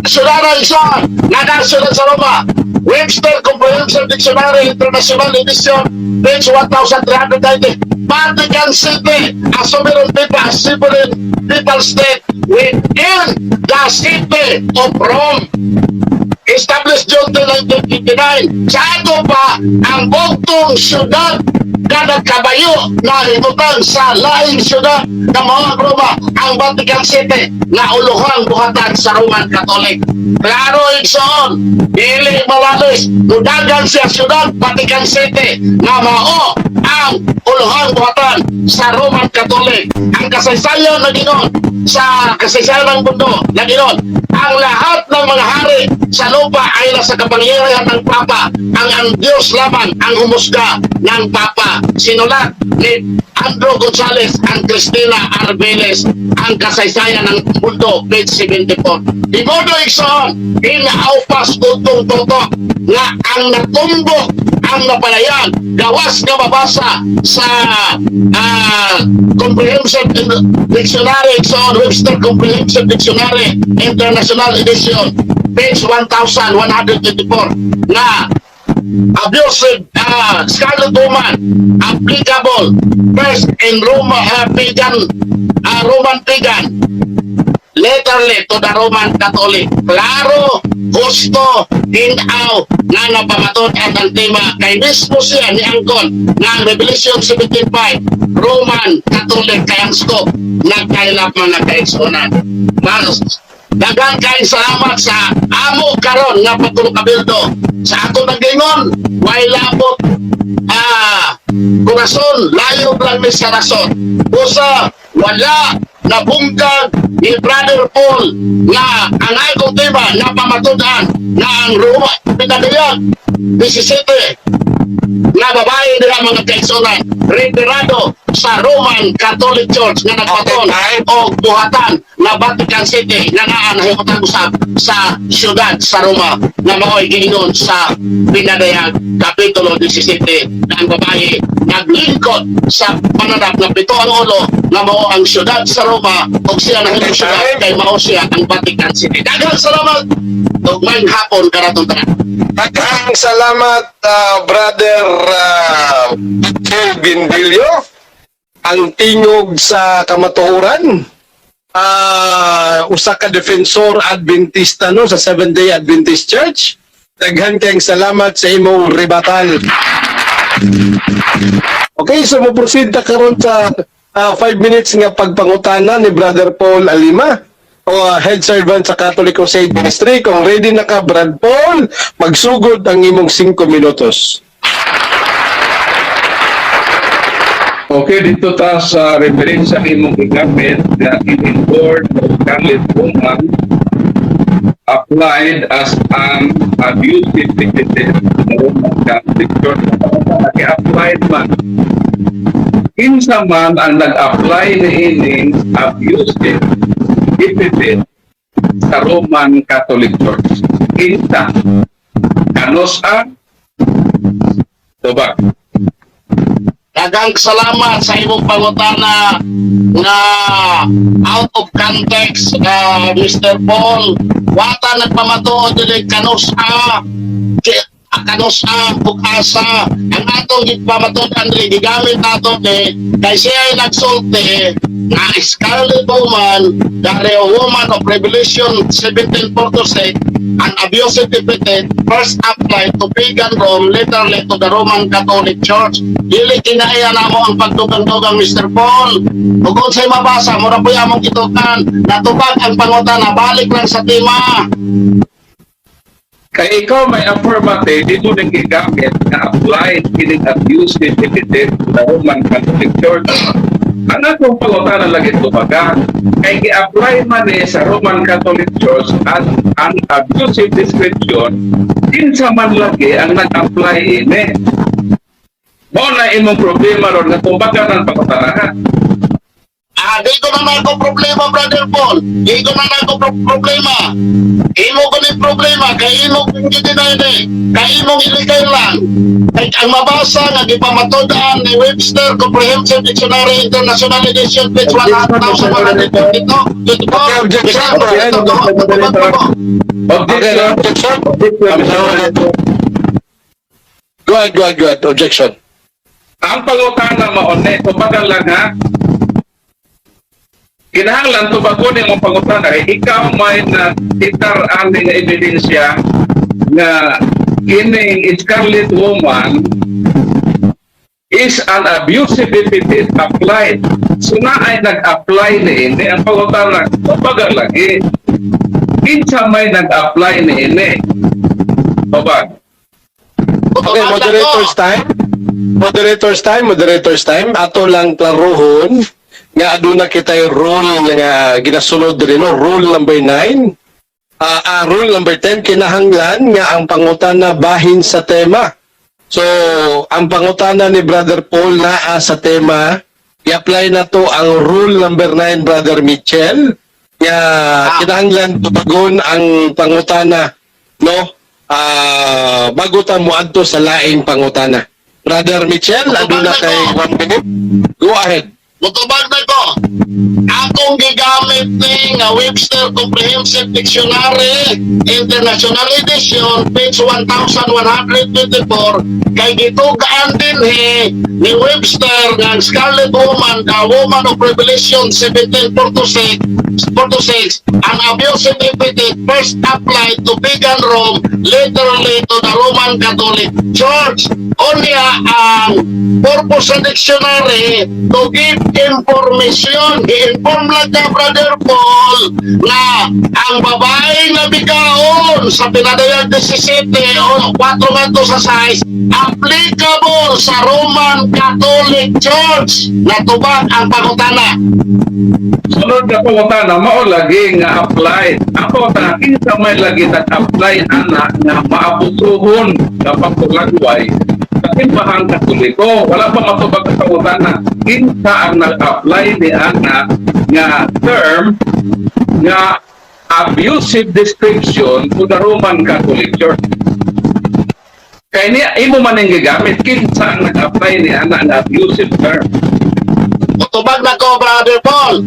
syudad isa nga na syudad sa Roma? Webster Comprehensive Dictionary International Edition, page 1390. Vatican City, a sovereign people, a sovereign people state within the city of Rome, established June 10, 1959. Sa ato pa, ang bugtong syudad kada kabayo na himutang sa laing syudad ng mga Roma, ang Vatican City nga uluhang buhatan sa Roman Catholic. Klaro, igsoon, dili malalis, mudagan siya syudad Vatican City nga mao ang uluhang buhatan sa Roman Catholic. Ang kasaysayan nagingon, sa kasaysayan ng mundo, nagingon, ang lahat ng mga hari sa lupa ay nasa kapangyarihan ng Papa. Ang Diyos lamang ang humusga ng Papa. Sinulat ni Andrew Gonzalez and Cristina Arbeles, Ang Kasaysayan ng Mundo, page 74. Di modo, igsoon, inaupas utong toto nga ang natumbok ang napalayag gawas nga mabasa sa Comprehensive Dictionary, igsoon, Webster Comprehensive Dictionary International Edition, page 1124 nga abusive scarlet woman applicable first in Roma, pagan, Roman pagan, literally to the Roman Catholic. Klaro, husto, hinaw nga napamatud-an ang tema kay mismo siya ni angkon nga ang Revelation 17:5 Roman Catholic kay ang scope nagkailap, mga kaigsuonan. Mas daghan kay salamat sa amo karon nga patulo kabildo sa ato nagingon way labot kurason, layo lang ni sa rason. Usa, wala nabungkag ni Brother Paul nga ang akong tema napamatud-an nga ang Roma pinadayag 17 nga babae nila, mga kaigsuonan, referado sa Roman Catholic Church nga nagpaton o buhatan nga Vatican City nga naa nahimutang usab sa siyudad sa Roma nga mao'y giingon sa Pinadayag Kapitulo 17 na ang babae naglingkod sa pananap nga pito ang ulo nga mao ang siyudad sa Roma ug siya nahimong siyudad kay mao siya ang Vatican City. Daghang salamat ug maayong hapon kanatong tanan. Daghang salamat, Brother Phil Bindilio, ang tingog sa kamatuoran. Usa ka defensor Adventista, no, sa Seventh Day Adventist Church. Daghan kayong salamat sa imong rebuttal. Okay, so mo proceed ta karon sa 5 minutes nga pagpangutana ni Brother Paul Alima o head servant sa Catholic Crusade Ministry. Kung ready na ka, Brad Paul, magsugod ang imong 5 minutos. Okay, dito ta sa referensya imong gigamit nga in-board of Scarlet Woman. Applied as an abusive epithet sa Roman Catholic Church. Applied man. Kinsa man ang nag-apply niining abusive epithet sa Roman Catholic Church? Kinsa? Kanus a? Tubag. Daghang salamat sa imong pangutana nga out of context, Mr. Paul. Wata nagpamatuod dili kanus a kanus a ug asa. Ang atong gipamatuod dili, gigamit nato ni kay siya ay nagsulti nga Scarlet Woman, the woman of Revelation 17:46, an abusive epithet first applied to pagan Rome, literally to the Roman Catholic Church. Dili kinaiya namo ang pagdugang-dugang, Mr. Paul. Ug unsay mabasa, mura po among gitukan. Natubag ang pangutana, balik lang sa tema. Kay ikaw may affirmative, di mo nang gigamit na applied kining abusive epithet to the Roman Catholic Church. Ang akong pangutana lagi, tubaga, kay gi-apply man eh sa Roman Catholic Church as an abusive description, kinsa man lagi ang nag-apply ini? Mao na imong problema ron nga tumbaga ng pangutanahan. Ah, di ko na ako problema, Brother Paul. Di ko na ako problema. Imo ko ni problema, kay imo kong gidinay ni. Kay imong ilikay lang. Kay ang mabasa nga gipamatudan ni Webster Comprehensive Dictionary International Edition, page 1152. Okay, objection, Brian. Objection. Objection. Objection. Go ahead, go ahead, go ahead. Objection. Ang pangutana mao ni, tumbagan lang ha. Kinahanglan tubagon imong pangutana kay ikaw may na titar ani nga ebidensya nga kining Scarlet Woman is an abusive epithet applied. So na ay nag-apply ni ini, ang pangutana, tumbagan lagi. Kinsa may nag-apply ni ini? Tubag. Okay, moderator's time. Moderator's time, moderator's time. Ato lang klarohon nga aduna kitay rule nga ginasunod diri, no, rule number 9. Rule number 10, kinahanglan nga ang pangutana bahin sa tema. So, ang pangutana ni Brother Paul naa sa tema, i-apply na to ang rule number 9, Brother Mitchell, nga kinahanglan tubagon ang pangutana, no? Bago ta moadto sa laing pangutana. Brother Mitchell, aduna kay 1 minute. Go ahead. Mutubag na ko. Akong gigamit ni nga Webster Comprehensive Dictionary International Edition, page 1124, kay gitugaan din he ni Webster nga ang Scarlet Woman, the woman of Revelation 17:46 46, ang abusive epithet first applied to pagan Rome, literally to the Roman Catholic Church. Unya, ang purpose sa dictionary, to give information. Gi-inform lang ka, Brother Paul, na ang babae na bikaon sa pinadayag 17 o 4 nga sa size, applicable sa Roman Catholic Church. Natubag ang pangutana. Sunod na pangutana, mao lagi nga apply. Ang pangutana, kinsa may lagi nag-apply ana nga maabusuhon sa pagtulagway sa simbahang Katoliko? Wala pa matubag sa pangutana. Kinsa ang nag-apply ni ana nga term nga abusive description to the Roman Catholic Church? Kaya niya, imo man ang gigamit, kinsa ang nag-apply ni ana nga abusive term? Tubag na ko, Brother Paul.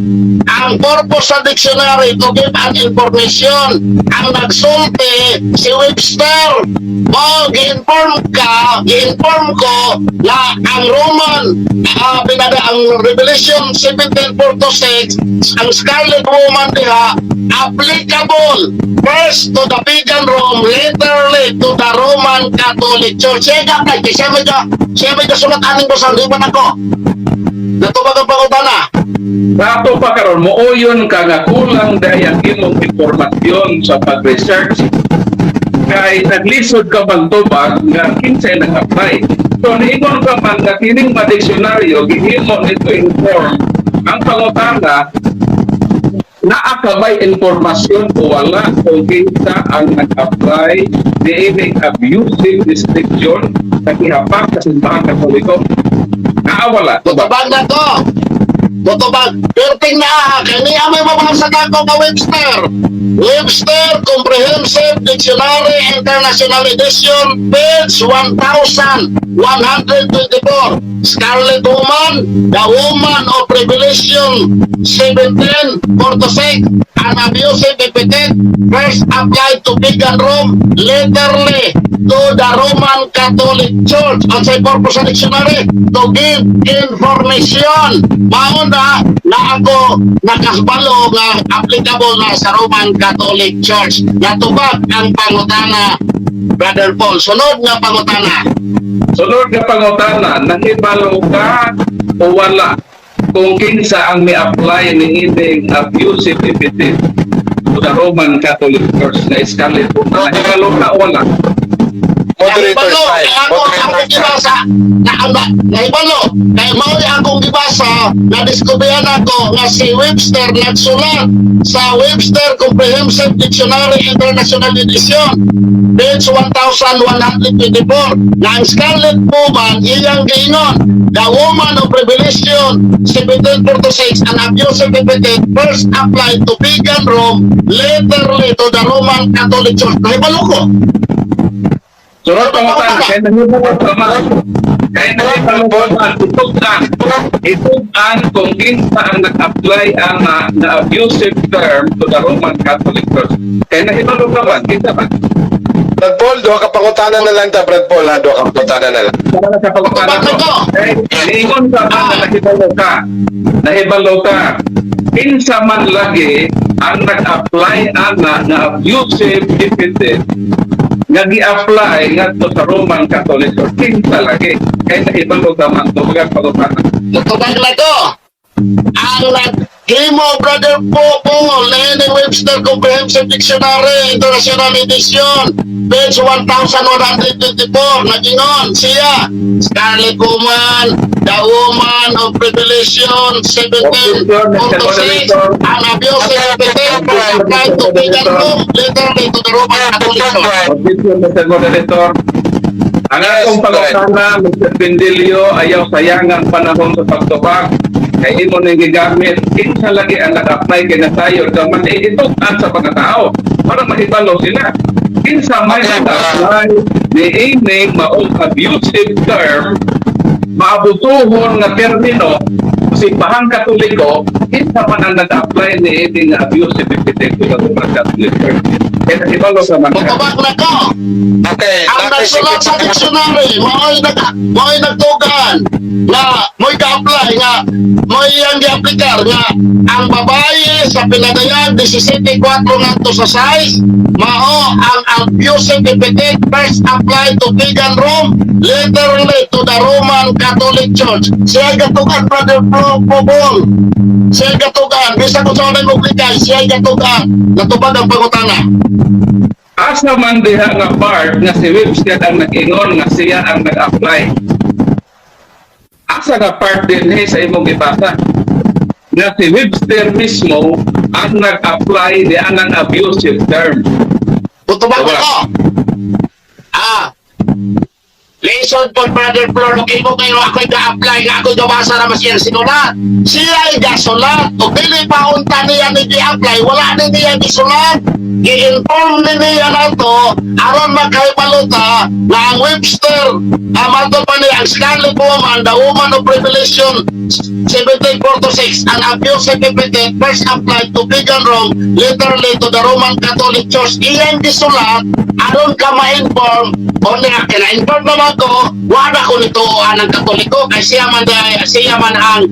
Ang purpose sa dictionary, to give an information. Ang nagsulti, si Webster. O, gi-inform ka, gi-inform ko na ang Roman, pinada, ang Revelation 17:46, ang Scarlet Woman diha, applicable first to the pagan Rome, literally to the Roman Catholic Church. Siya ka, kay siya may kasulat aning bosan, di ba nako? Natubag ang pangutana. Rato pa karon mooyon ka nga kulang dahil ang imong impormasyon sa pag-research. Kay naglisod ka magtubag nga kinsay nag-apply. So niingon ka man nga kining ma diksyonaryo gihimo nito inform ang pangutana. Naa ka bay impormasyon o wala kung kinsa ang nag-apply niining abusive description sa gihapak sa Simbahang Katoliko? Naa, wala? Mutubag na to. Mutubag. Perting na aha. Kaya niya may mabasa na ako ka Webster. Webster Comprehensive Dictionary International Edition, page 1124. Scarlet Woman, the woman of Revelation 17:46, an abusive epithet first applied to pagan Rome, latterly to the Roman Catholic Church. Ang sa purpose sa dictionary, to give information. Mao na na ako nakasbalo nga applicable na sa Roman Catholic Church. Natubag ang pangutana, Brother Paul. Sunod nga pangutana. Sunod nga pangutana, nahibalo ka o wala kung kinsa ang mi-apply ni ining abusive epithet to the Roman Catholic Church na Scarlet Woman? Nahibalo ka o wala? Moderator Nahibalo, style. kay ako Moderator akong style. gibasa na na nahibalo kay mao akong gibasa, na diskubrihan ako nga si Webster nagsulat sa Webster Comprehensive Dictionary International Edition, page 1124, na ang Scarlet Woman, iyang giingon, the woman of Revelation 17:46, an abusive epithet first applied to pagan Rome, latterly to the Roman Catholic Church. Nahibalo ko. Sunod pangutana, kay nahibalo ka man. Kay nahibalo ka man, itug-an. Itug-an kung kinsa ang nag-apply ang na abusive term to the Roman Catholic Church. Kay nahibalo ka man, kinsa man? Brad Paul, duha ka pangutana na lang ta, Brad Paul, ha? Duha ka pangutana na lang. Para sa pangutana ko. Eh, niingon ka ba na nahibalo ka? Nahibalo ka. Kinsa man lagi ang nag-apply ana na abusive epithet nga gi-apply ngadto sa Roman Catholic Church? Kinsa lagi? Kay nahibalo ka man, tumagang pangutana. Mutubag na to. Ang naghimo, Brother Popo, Lenny, Webster Comprehensive Dictionary, International Edition, page 1124, nagingon siya, Scarlet Woman, the woman of Revelation 17:46, an abusive epithet applied to pagan Rome, latterly to the Roman Catholic Church. Objection, Mr. Moderator. Ang Yes, akong pangutana, Mr. Pendilio, ayaw sayangang panahon sa pagtubag. Kay imo ning gigamit, kinsa lagi ang nag-apply kay nasayod ka man, eh, itug-an sa mga tao para mahibalo sila. Kinsa may nag-apply ni ining maong abusive term, maabusuhon nga termino sa Simbahang Katoliko, kinsa man ang nag-apply ni ining abusive epithet sa Roman Catholic Church? Kaya nahibalo ka man ka. Mutubag na ko. Okay, Ang nagsulat sa dictionary, mao'y nagtugan na mo'y ga-apply nga mo'y iyang gi-aplikar nga ang babae sa Pinadayag 17.4 ngadto sa 6 mao ang abusive epithet first applied to pagan Rome, latterly to the Roman Catholic Church. Siya gatugan, Brother Pro Pobol. Siya gatugan. Bisa kung sa mo likay, siya gatugan. Natubag ang pangutana. Asa man diha nga part nga si Webster ang nag-ingon nga siya ang nag-apply? Asa nga part din sa imong gibasa nga si Webster mismo ang nag-apply di anang abusive term? Tutubag Wala. ako. Ah. Lesson po, Brother Flor, okay mo kayo, ako'y ga-apply, nga ako'y gawasa na mas yan sinulat. Siya ay gasulat, o dili pa unta niya ni gi-apply, wala ni niya gisulat. Gi-inform ni niya na to, aron magkaipaluta na ang Webster, amato pa niya, ang Scarlet Woman, the woman of Revelation 17:46, an abusive epithet first applied to pagan Rome, latterly to the Roman Catholic Church. Iyang gisulat, aron ka ma-inform, o niya, kina-inform naman ko, wala ko nito ang Katoliko, kay siya man ang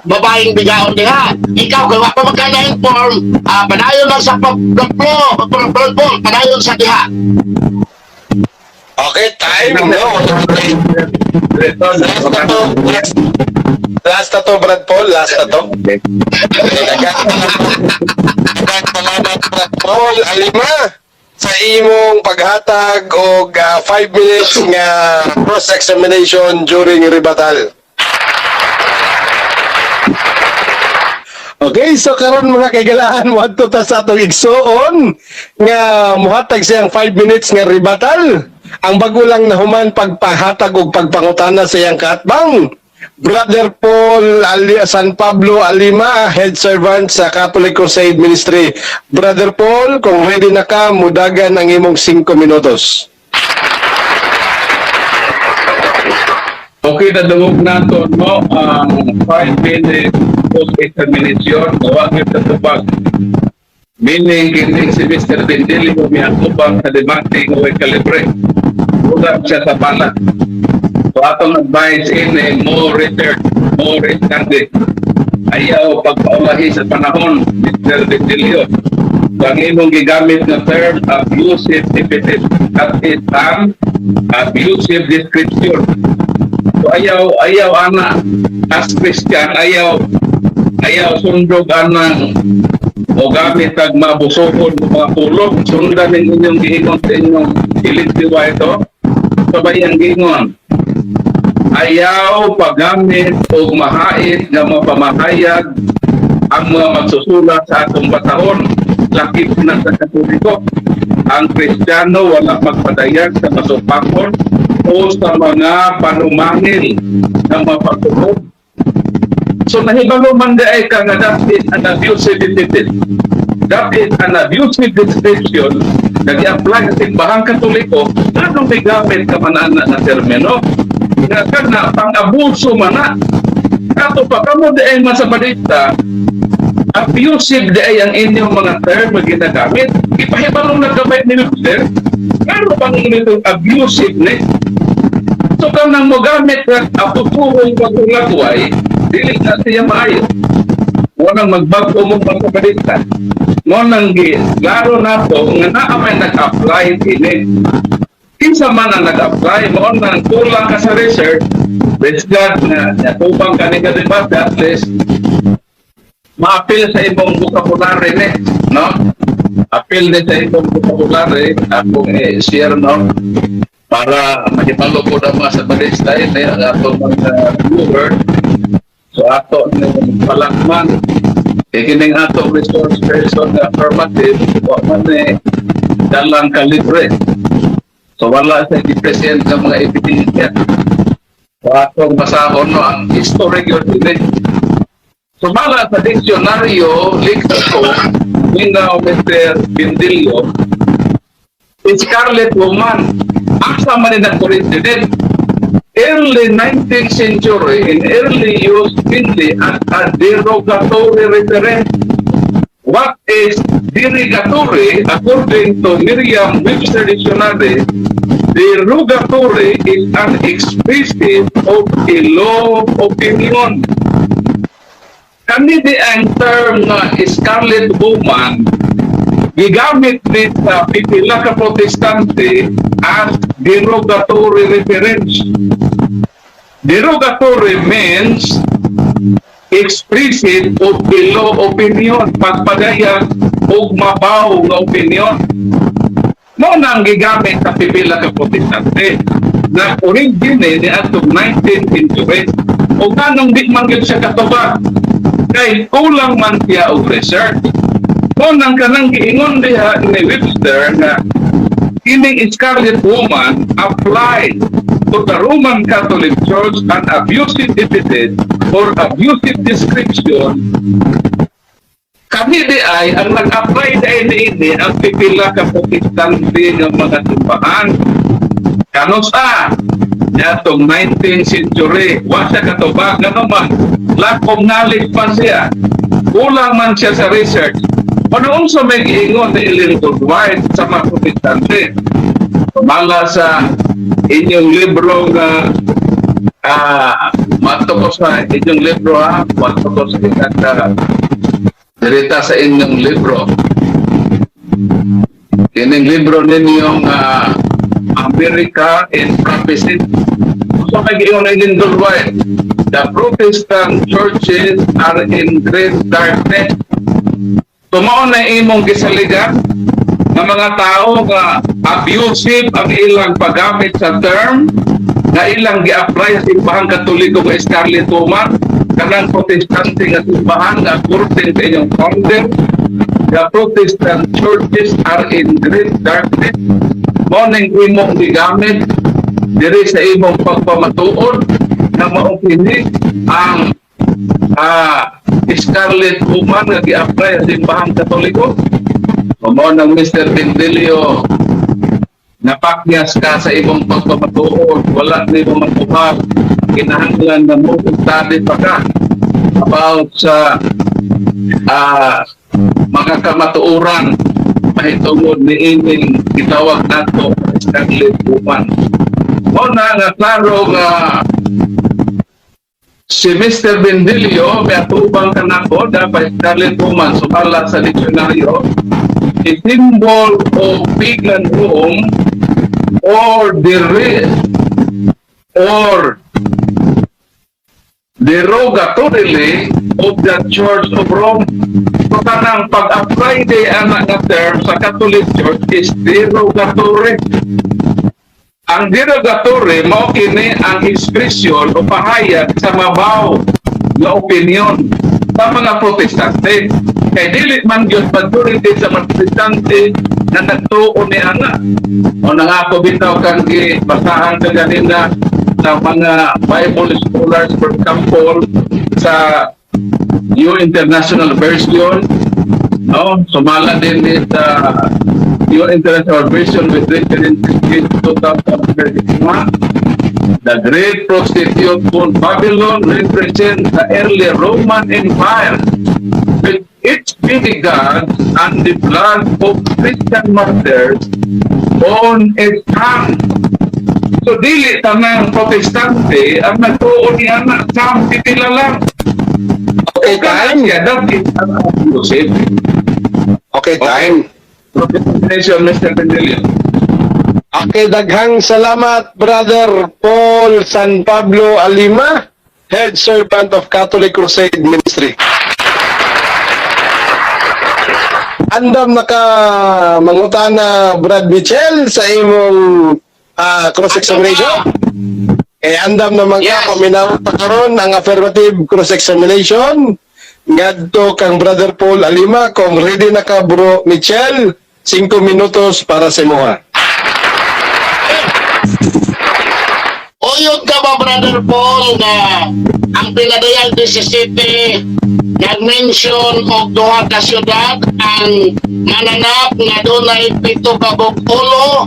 babaeng bigaon diha. Ikaw, kung wa pa man ka na-inform, padayon lang sa pag padayon sa diha. Okay, time, no? Director, Last na to. Last na to, Brad Paul. Last na to. Okay. Okay, daghang salamat, Brad Paul Alima, sa imong paghatag og 5 minutes nga cross-examination during rebuttal. Okay, so karon, mga kaigalaan, moadto ta sa atong igsuon nga muhatag siyang 5 minutes nga rebuttal. Ang bago lang nahuman pagpahatag og pagpangutana sa iyang kaatbang, Brother Paul Ali, San Pablo Alima, head servant sa Catholic Crusade Ministry. Brother Paul, kung ready na ka, mudagan ang imong 5 minutos. Okay, nadungog nato, no, ang 5 minutes post examination, wa gyud katubag. Meaning kini si Mr. Bendilio miatubang sa debate nga way kalibre. Kulang siya sa bala. So atong advice ini, more research, more study. Ayaw pagpaulahi sa panahon, Mr. Bendilio. Ang imong gigamit na term, abusive epithet, that is ang abusive description. So ayaw ayaw ana as Christian, ayaw ayaw sundog anang o gamit ag mabusokon ng mga pulong. Sundan ning inyong giingon sa inyong ilitiwa ito sabay ang giingon. Ayaw paggamit og mahait nga mapamahayag ang mga magsusulat sa atong batahon, lakip na sa Katoliko. Ang Kristiyano wala magpadayag sa masupakon o sa mga panumangil ng mapagtunog. So nahibalo man diay ka nga that is an abusive epithet. That is an abusive description nga gi-apply sa Simbahang Katoliko. Anong may gamit ka man ana na termino? Nga kana pang-abuso man na. Kato pa kamo diay man sa balita, abusive diay ang inyong mga term na ginagamit. Ipahibalo na gamay ni Webster. Pero bang itong abusive ni? So kanang mo gamit ka abusuhong pagulagway, dili na siya maayo. Mo nang magbago mo pagkabalita. Mo nang gi klaro nato nga naa may nag-apply ini. Kinsa man ang nag-apply, mo nang kulang ka sa research. Praise God na natubang ka ni debate, at least maapil sa imong vocabulary ni, no? Apil ni sa imong vocabulary, akong i-share, no? Para mahibalo ko na mga sa balista ini ang atong mga viewer. So ato ni palakman. Kay kining atong resource person na affirmative, wa man ni dalang kalibre. So wala sa i-present ng mga ebidensya. So atong basahon, no, ang history yun ini. Sumala sa diksyonaryo, leksiko, Minaw Mr. Bindilio, Scarlet Woman, asa man ni nag-originate? Early 19th century, in early use mainly as a derogatory reference. What is derogatory? According to Merriam-Webster Dictionary, derogatory is an expressive of a low opinion. Kani di ang term nga Scarlet Woman gigamit ni sa pipila ka Protestante as derogatory reference. Derogatory means explicit of below opinion, pagpadayag og mabaw nga opinion. Mo na ang gigamit sa pipila ka Protestante na origin ni atong 19th century. O nganong di man gyud siya katubag? Kay kulang man siya og research. Mo nang kanang giingon diha ni Webster nga kining Scarlet Woman applied to the Roman Catholic Church, an abusive epithet or abusive description. Kami di ay ang nag-apply di ay niini ang pipila ka Protestante ng mga simbahan. Kanusa niadtong 19th century, wa siya katubag, ngano man lack of knowledge man siya. Kulang man siya sa research. Ano unsa may giingon ni Ellen White sa mga Protestante? Sumala sa inyong libro nga mato ko sa inyong libro ha, mato ko sa isa dirita sa inyong libro. Kining libro ninyong America in Prophecy. So may giingon ni Ellen White, "The Protestant churches are in great darkness." So mao na imong gisaligan nga mga tao nga abusive ang ilang paggamit sa term nga ilang gi-apply sa Simbahang Katoliko nga Scarlet Woman. Karon Tanang Protestante nga simbahan nga according sa inyong founder, the Protestant churches are in great darkness. Mao ning imong gigamit diri sa imong pagpamatuod na mao kini ang Scarlet Woman nga gi-apply sa simbahang Katoliko. O mao nang, Mr. Bendilio, napakyas ka sa imong pagpamatuod, wala nimo makuha. Kinahanglan na mo study pa ka about sa mga kamatuoran mahitungod ni ining gitawag nato Scarlet Woman. Mao na nga klaro nga si Mr. Bendilio may atubang kanako dapat Scarlet Woman, sumala sa diksyonaryo, a symbol of pagan Rome or derogatorily of the Church of Rome. So kanang pag-apply di ana nga term sa Catholic Church is derogatory. Ang derogatory mao kini ang ekspresyon o pahayag sa mabaw nga opinion sa mga Protestante. Kay dili man gyud majority sa mga Protestante na nagtuo ni ana. O nangako bitaw kang gibasahan ka ganina sa mga Bible scholars, for example, sa New International Version, no? Sumala din ni sa New International Version with reference in 2031. The great prostitute called Babylon represents the early Roman Empire with its many gods and the blood of Christian martyrs on its hands. So dili tanang Protestante ang nagtuo ni ana, sa pipila lang. Okay, time. Yeah, that is an abusive. Okay, time. Presentation, Mr. Bendilio. Okay, daghang salamat, Brother Paul San Pablo Alima, Head Servant of Catholic Crusade Ministry. Andam naka mangutana, Brad Michel, sa imong cross-examination. Eh, andam naman ka, paminaw ta karon ang affirmative cross-examination ngadto kang Brother Paul Alima. Kung ready na ka, Bro Michel, 5 minutos para sa imuha. Uyod ka ba, Brother Paul, nga ang Pinadayag 17 nag-mention og duha ka syudad, ang mananap nga dunay pito ka ulo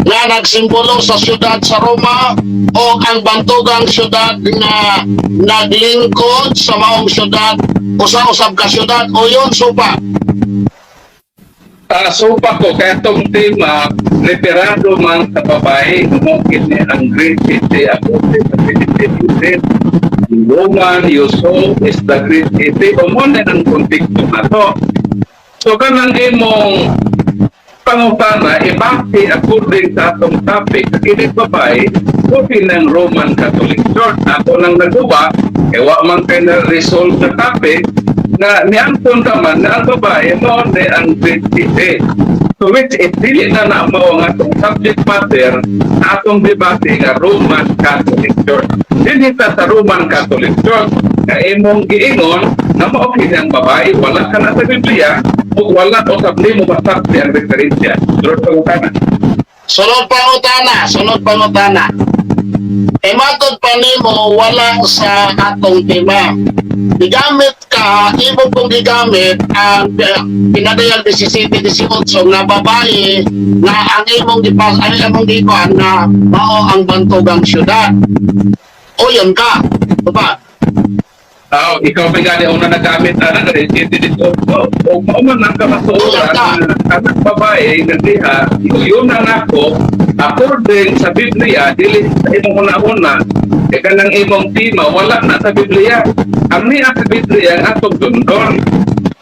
nga nagsimbolo sa syudad sa Roma o ang bantugang syudad nga naglingkod sa maong syudad, usa-usab ka syudad o yun supa? Supa ko kaya itong tema referado man sa babae, mungkin ni ang great city according sa Philippines. The woman you saw is the great city. O mao na ang konteksto na to. So kanang imong pangutana, ibase according sa atong topic, sa kini babae, kopi ng Roman Catholic Church. Ako nang naguba, kay wa man kay na-resolve sa topic, na niangkon ka man na ang babae mao ni ang great city. So which is dili na na mao ang atong subject matter sa atong debate nga Roman Catholic Church. Dinhi ta sa Roman Catholic Church nga imong giingon na mao kini ang babae, wala ka na sa Biblia ug wala usab nimo masabti ang referensya. Sunod pangutana. Sunod pangutana, sunod pangutana. E matod pa nimo wala sa atong tema. Gigamit ka, imo kong gigamit ang Pinadayag 17 18 nga babae nga ang imong gipas ang imong gikuan nga mao ang bantugang syudad. O yun ka. Diba? Ah, ikaw ba gani una nagamit na na rin dito. O mao man ang kamatuoran na ang babae nga diha, yun na nako according sa Biblia, dili sa imong una-una. Kay kanang imong tema wala na sa Biblia. Ang niya sa Biblia ang atong dundon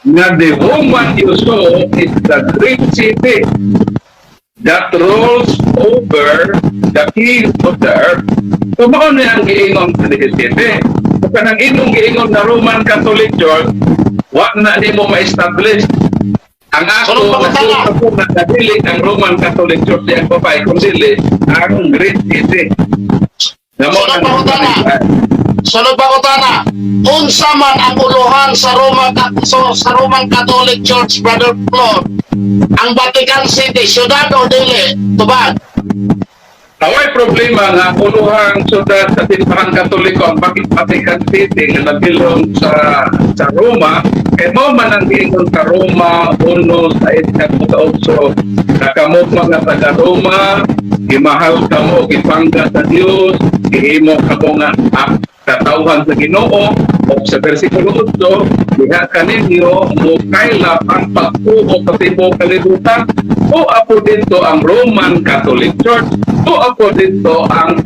nga the woman you saw is the great city that rules over the king of the earth. So mao na ang giingon sa 17. So kanang imong giingon na Roman Catholic Church, wa na nimo ma-establish. Ang ako, Sunod pa nasuot ako na dili ang Roman Catholic Church ang babae, kung dili ang great city. Na mao Sunod nang pangutana. Sunod pangutana, unsa man ang uluhan sa Roman Catholic Church, Brother Paul? Ang Vatican City, syudad o dili? Tubag. Away problema nga uluhang syudad sa Simbahang Katoliko ang Vatican City nga nabilong sa Roma, kay mao man ang giingon sa Roma 1:6-8 na kamo mga taga Roma, gimahal kamo, gipangga sa Dios, gihimo kamo nga katawhan sa Ginoo. O sa versikulo 8, diha kaninyo mo kaylap ang pagtuo sa tibuok kalibutan. O apo dito ang Roman Catholic Church, o apo dito ang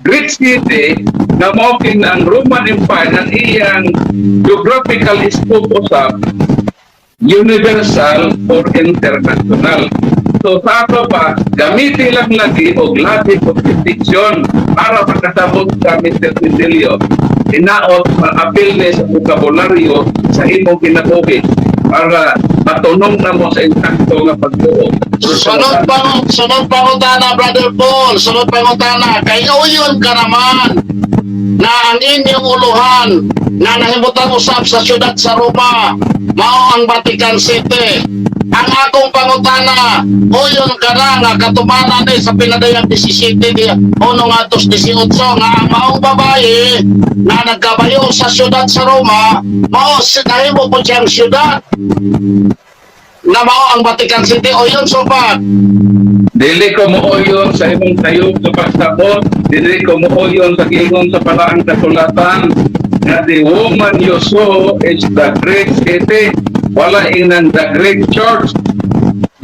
Great City na mao kini ang Roman Empire ang iyang geographical scope usab universal or international. So sa ako pa, gamiti lang lagi og logic of distinction para makasabot ka, Mr. Quintilio. Hinaot ma-apil ni sa bokabularyo sa imong kinabuhi para matunong na mo sa insakto nga pagtuo. Sunod pangutana, Brother Paul, sunod pangutana, kay uyon ka naman na ang inyong uluhan na nahimutang usab sa siyudad sa Roma, mao ang Vatican City. Ang akong pangutana, uyon ka na nga katumanan ni sa pinadayang 17 di uno ngadto 18 nga ang maong babae na nagkabayo sa siyudad sa Roma, mao nahimo po siyang siyudad na mao ang Vatican City. Uyon supat? Dili ko mooyon sa imong sayop sa pagsabot, dili ko mooyon sa giingon sa Balaang Kasulatan nga the woman you saw is the great city. Wala inang the great church.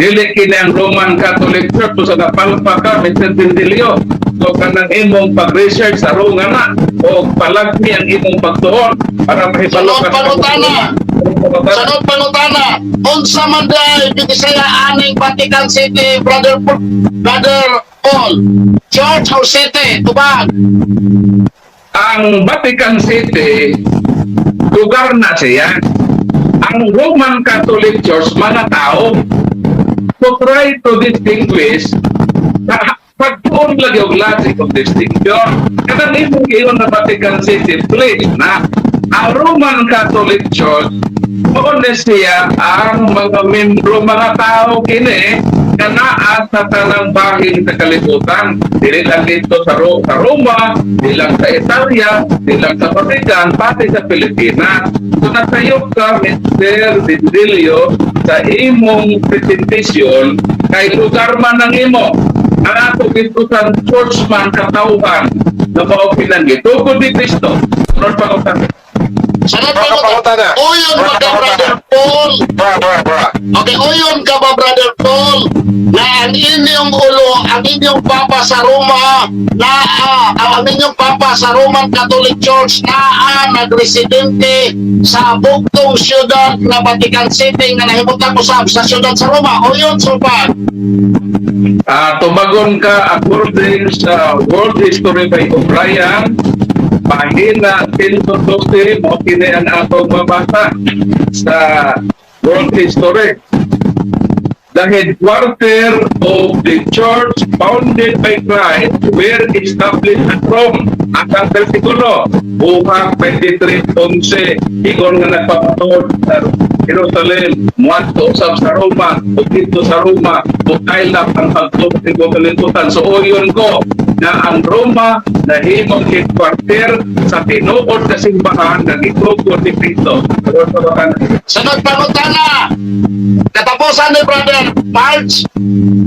Dili kini ang Roman Catholic Church. So sa napalpa ka, Mr. Tindilio. So kanang imong pag-research sa nga na o palagmi ang imong pagtuon para mahibalo Sunod ka sa pangutana. Sunod pangutana, unsa man diay binisaya aning Vatican City, Brother Paul? Church or city? Tubag. Ang Vatican City, lugar na siya. Ang Roman Catholic Church, mga tao. So try to distinguish, pagtuon lagi og logic of distinction. Kanang imong giingon na Vatican City, please na ang Roman Catholic Church, mao na siya ang mga membro, mga tao kini na naa sa tanang bahin sa kalibutan. Dili lang dito sa Roma, di lang sa Italia, di lang sa Vatican, pati sa Pilipinas. So nasayop ka, Mr. Dindilio, sa imong presentation, kay lugar man ang imo. Ang ato gitusan, church man, katauhan na mao kinang gitugod ni Kristo. Sunod pa ko. Sunod Baka pangutana. pangutana. Uyon ba Baka ka, pangutana. Brother Paul? Bra, bra, bra. Okay, uyon ka ba, Brother Paul, na ang inyong ulo, ang inyong papa sa Roma, na ang inyong papa sa Roman Catholic Church na nagresidente sa bugtong siyudad na Vatican City nga nahimutang usab sa siyudad sa Roma? Uyon supat? Tubagon ka according sa World History by O'Brien, pahina 112, mao kini ang atong mabasa sa World History. The headquarter of the church founded by Christ were established at Rome. Ang versikulo, Buhat 23:11, ingon nga nagpapatuod sa Jerusalem, muadto usab sa Roma, ug didto sa Roma, mukaylap ang pagtuo sa kalibutan. So uyon ko na ang Roma nahimong headquarter sa tinuod na simbahan nga gitugod ni Kristo. Sunod pangutana. Katapusan ni Brother March.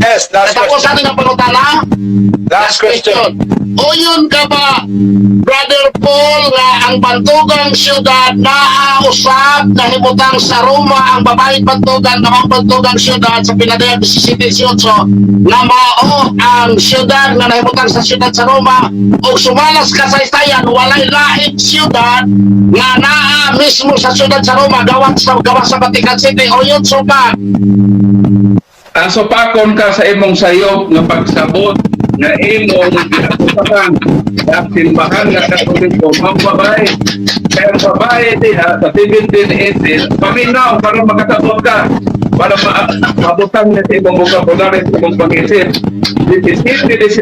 Yes, last question. Katapusan ni ang pangutana. Last question. Uyon ka ba, Brother Paul, nga ang bantugang siyudad naa usab nahimutang sa Roma, ang babaeng bantugan na ang bantugang siyudad sa pinadayag 17-18 na mao ang siyudad nga nahimutang sa siyudad sa Roma, o sumalas kasaysayan walay laing siyudad nga naa mismo sa siyudad sa Roma gawas sa Vatican City? Uyon supat? Ang supakon ka sa imong sayop nga pagsabot nga imong giakusahan sa simbahan nga Katoliko mao babae. Kaya ang babae diha sa 1718, paminaw para makasabot ka. Para mabutang na sa imong vocabulary, sa imong pag-isip. 17:18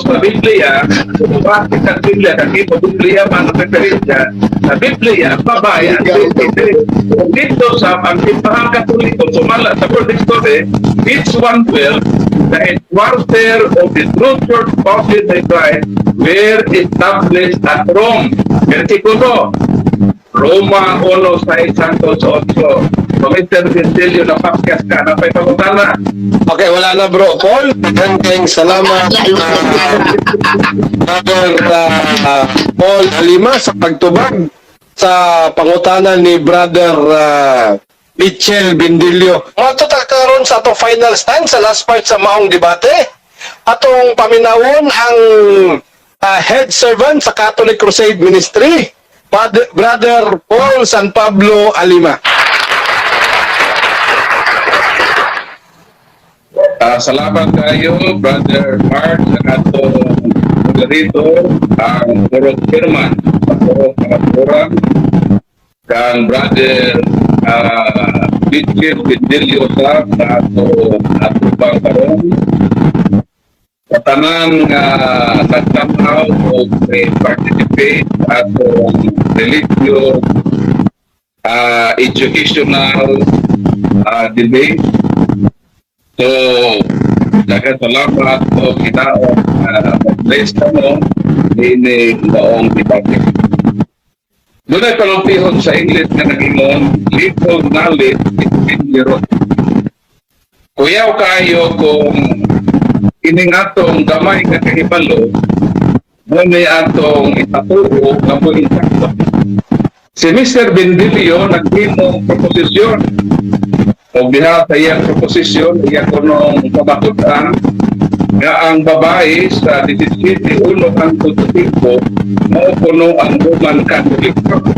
sa Biblia, kung bakit ang Biblia, kasi mo Biblia man ang referensya, sa Biblia, babae ang 23. Kung dito sa ang Simbahang Katoliko, sumala sa World History, page 112, the headquarter of the true church founded by Christ were established at Rome. Versikulo, Roma 1, 6 hangtod sa 8. So, Mr. Ventilio, napakyas ka, napay pangutana. Okay, wala na, Bro. Paul, daghang salamat, Brother Paul Halima, sa pagtubag sa pangutana ni Brother Michel Bindilio. Moadto ta karon sa atong final stand sa last part sa maong debate. Atong paminawon ang head servant sa Catholic Crusade Ministry, Brother Paul San Pablo Alima. Salamat kayo, Brother Mark, sa atong moderator, ang Purok Chairman sa Purok Pangapuran, kang Brother Mitchell Bindilio sa atong atubang karon. Sa tanan nga nagtanaw o participate sa atong religious, educational debate. So, daghang salamat o kitaon mag-bless kamo ini maong debate. Dunay panultihon sa English nga nag-ingon, "Little knowledge is dangerous." Kuyaw kayo kung ining atong gamay nga kahibalo, mo ni atong itatuo nga mo insakto. Si Mr. Bendilio naghimo proposisyon. O diha sa iyang proposisyon, iya kunong pamatud-an nga ang babae sa 17.1 hangtod sa 5 mao kuno ang Roman Catholic Church.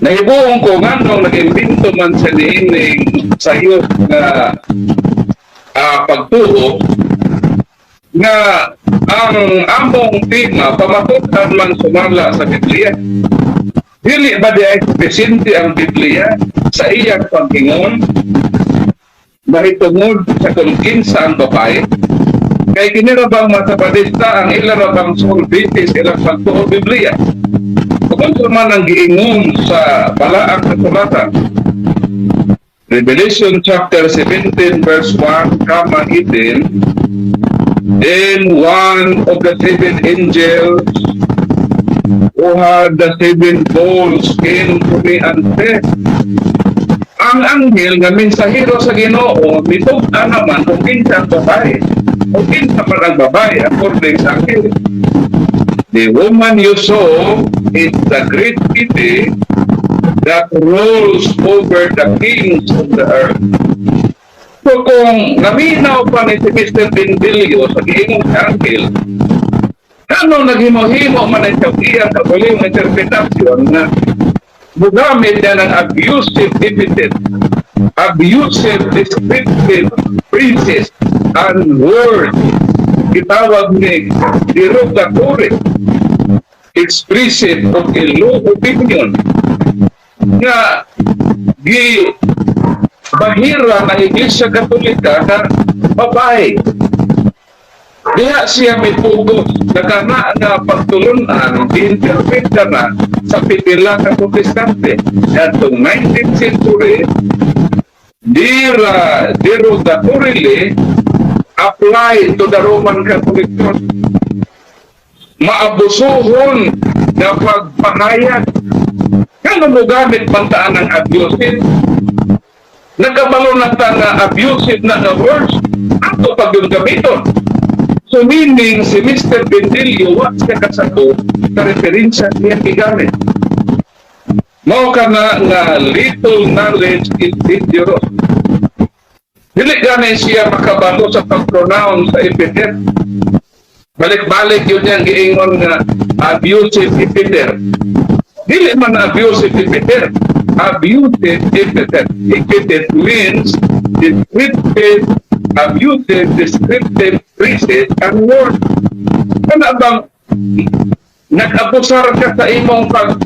Nahibuong ko nganong nag-imbento man sa niining sayop nga pagtuo nga ang among tema pamatud-an man sumala sa Biblia. Dili ba di ay presente ang Biblia sa iyang paghingon mahitungod sa kung kinsa ang babae? Kay kini ra bang mga Sabadista, ang ila ra bang sole basis ilang pagtuo Biblia? Kung unsa man ang giingon sa balaang kasulatan, Revelation chapter 17 verse 1, comma 18, "Then one of the seven angels who had the seven bowls came to me and said," Ang anghel nga mensahero sa Ginoo mitug-an naman kung kinsa ang babae. O kinsa man ang babae according sa anghel. "The woman you saw is the great city that rules over the kings of the earth." So kung naminaw pa ni si Mr. Bindilio sa giingon sa anghel, ano naghimo-himo man ang iyang kaugalingong interpretasyon nga mugamit niya ng abusive epithet, abusive descriptive phrases and words, gitawag ni derogatory, expressive of a low opinion, nga gi bahira ng Iglesia Katolika na babae. Diha siya may focus na kana nga pagtulunan, i-interpret na sa pipila ka Protestante. Atong 19th century, dira derogatorily apply to the Roman Catholic Church. Maabusuhon nga pagpahayag. Kano mo gamit bantaan ng abusive? Nagkabalo na ta nga abusive na nga words, ato pag yung gamiton. So meaning, si Mr. Bendilio, wa siya kasabot sa referensya niya gigamit. Mao ka na nga little knowledge is dangerous. Dili gani siya makabalo sa pag-pronounce sa epithet. Balik-balik yun niyang giingon nga abusive epithet. Dili man abusive epithet. Abusive epithet. Epithet means descriptive, abusive, descriptive phrases and words. Kana bang nag-abusar ka sa imong pag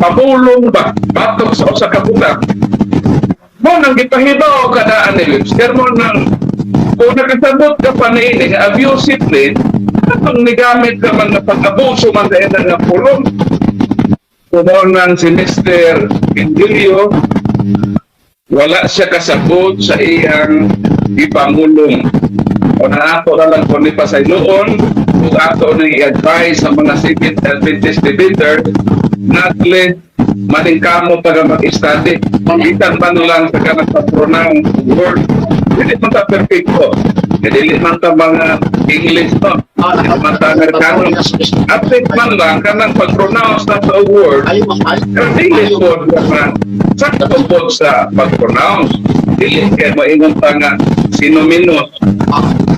pamulong ba batok sa usa ka butang? Mao nang gipahibaw kadaan ni Webster mo nang kung nakasabot ka pa niini nga abusive ni atong nigamit ka man nga pag-abuso man sa ina nga pulong. Kung nang si Mr. Indilio, wala siya kasabot sa iyang ipangulong. O na ato na lang kung pasayloon, kung ato nang i-advise sa mga Seventh Adventist debater, not let maningkamo para mag-study. Bisan man lang sa kanang pag-pronounce word. Dili man ta perfecto. Dili man ta mga English, no. Dili man ta Amerikano. At least man lang kanang pag-pronounce na sa word, pero dili po nga sakto po sa pag-pronounce. Dili kay maingon pa nga sinominos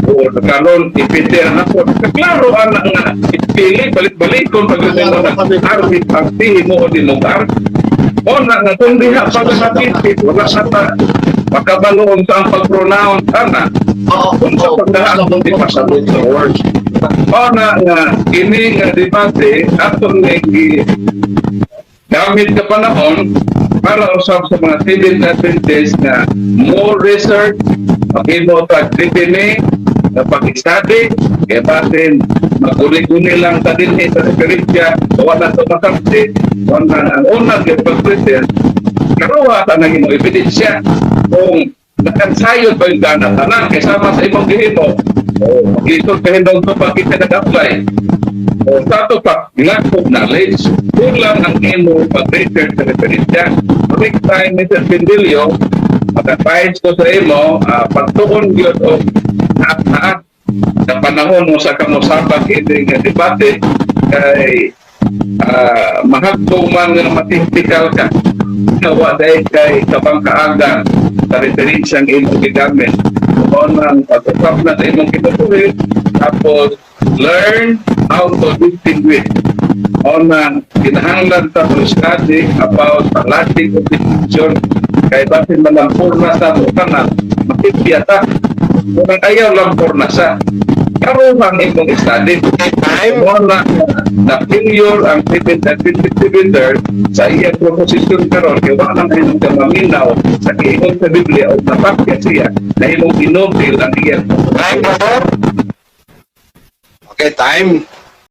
o karon ipiter na po. Klaro ana nga ipili balik-balikon pag mo na arbi pagtihi mo o di mo ar. O na nga kung diha pa sa napipit, wala sa ta makabaloon sa ang pag-pronounce ana. Kung sa pagdaan kung di pasabot sa words. O na nga ini nga debate atong ngi gamit ka panahon para usab sa mga Seventh Adventist nga more research, maghimo tag scrutiny na pag-study, kaya basin maguni-guni lang ta dinhi sa referensya, wala to masabti. Wala ang unang pag-present karuha ta nang imong ebidensya kung nakansayod ba yung gana tanan kay sama sa imong gihimo o magisod ka hindong to pag kita nag-apply o sa ato pa lack of knowledge, kulang ang imo pag-research sa referensya. Next time, Mr. Pindilio, mag-advise ko sa imo, pagtuon gyud og naat-naat sa panahon mo sa kamosabag ini nga debate kay mahagtong man nga matihtikal ka nga wa dahil kay kabangkaagan sa referensyang imong gigamit. Mao nang pag-usap na sa imong kinabuhi, tapos learn how to distinguish. Mao nang kinahanglan ta mo study about the logic of distinction kay basin malampurna sa mo tanan, makipya ta. Kung ang ayaw lampurna sa karuhang imong study. Time. Mao na na failure ang Seventh Adventist debater sa iyang proposition karon kay wa nang imong maminaw sa giingon sa Biblia o napakya siya na imong ginubil ang iyang Time, brother. Okay, time.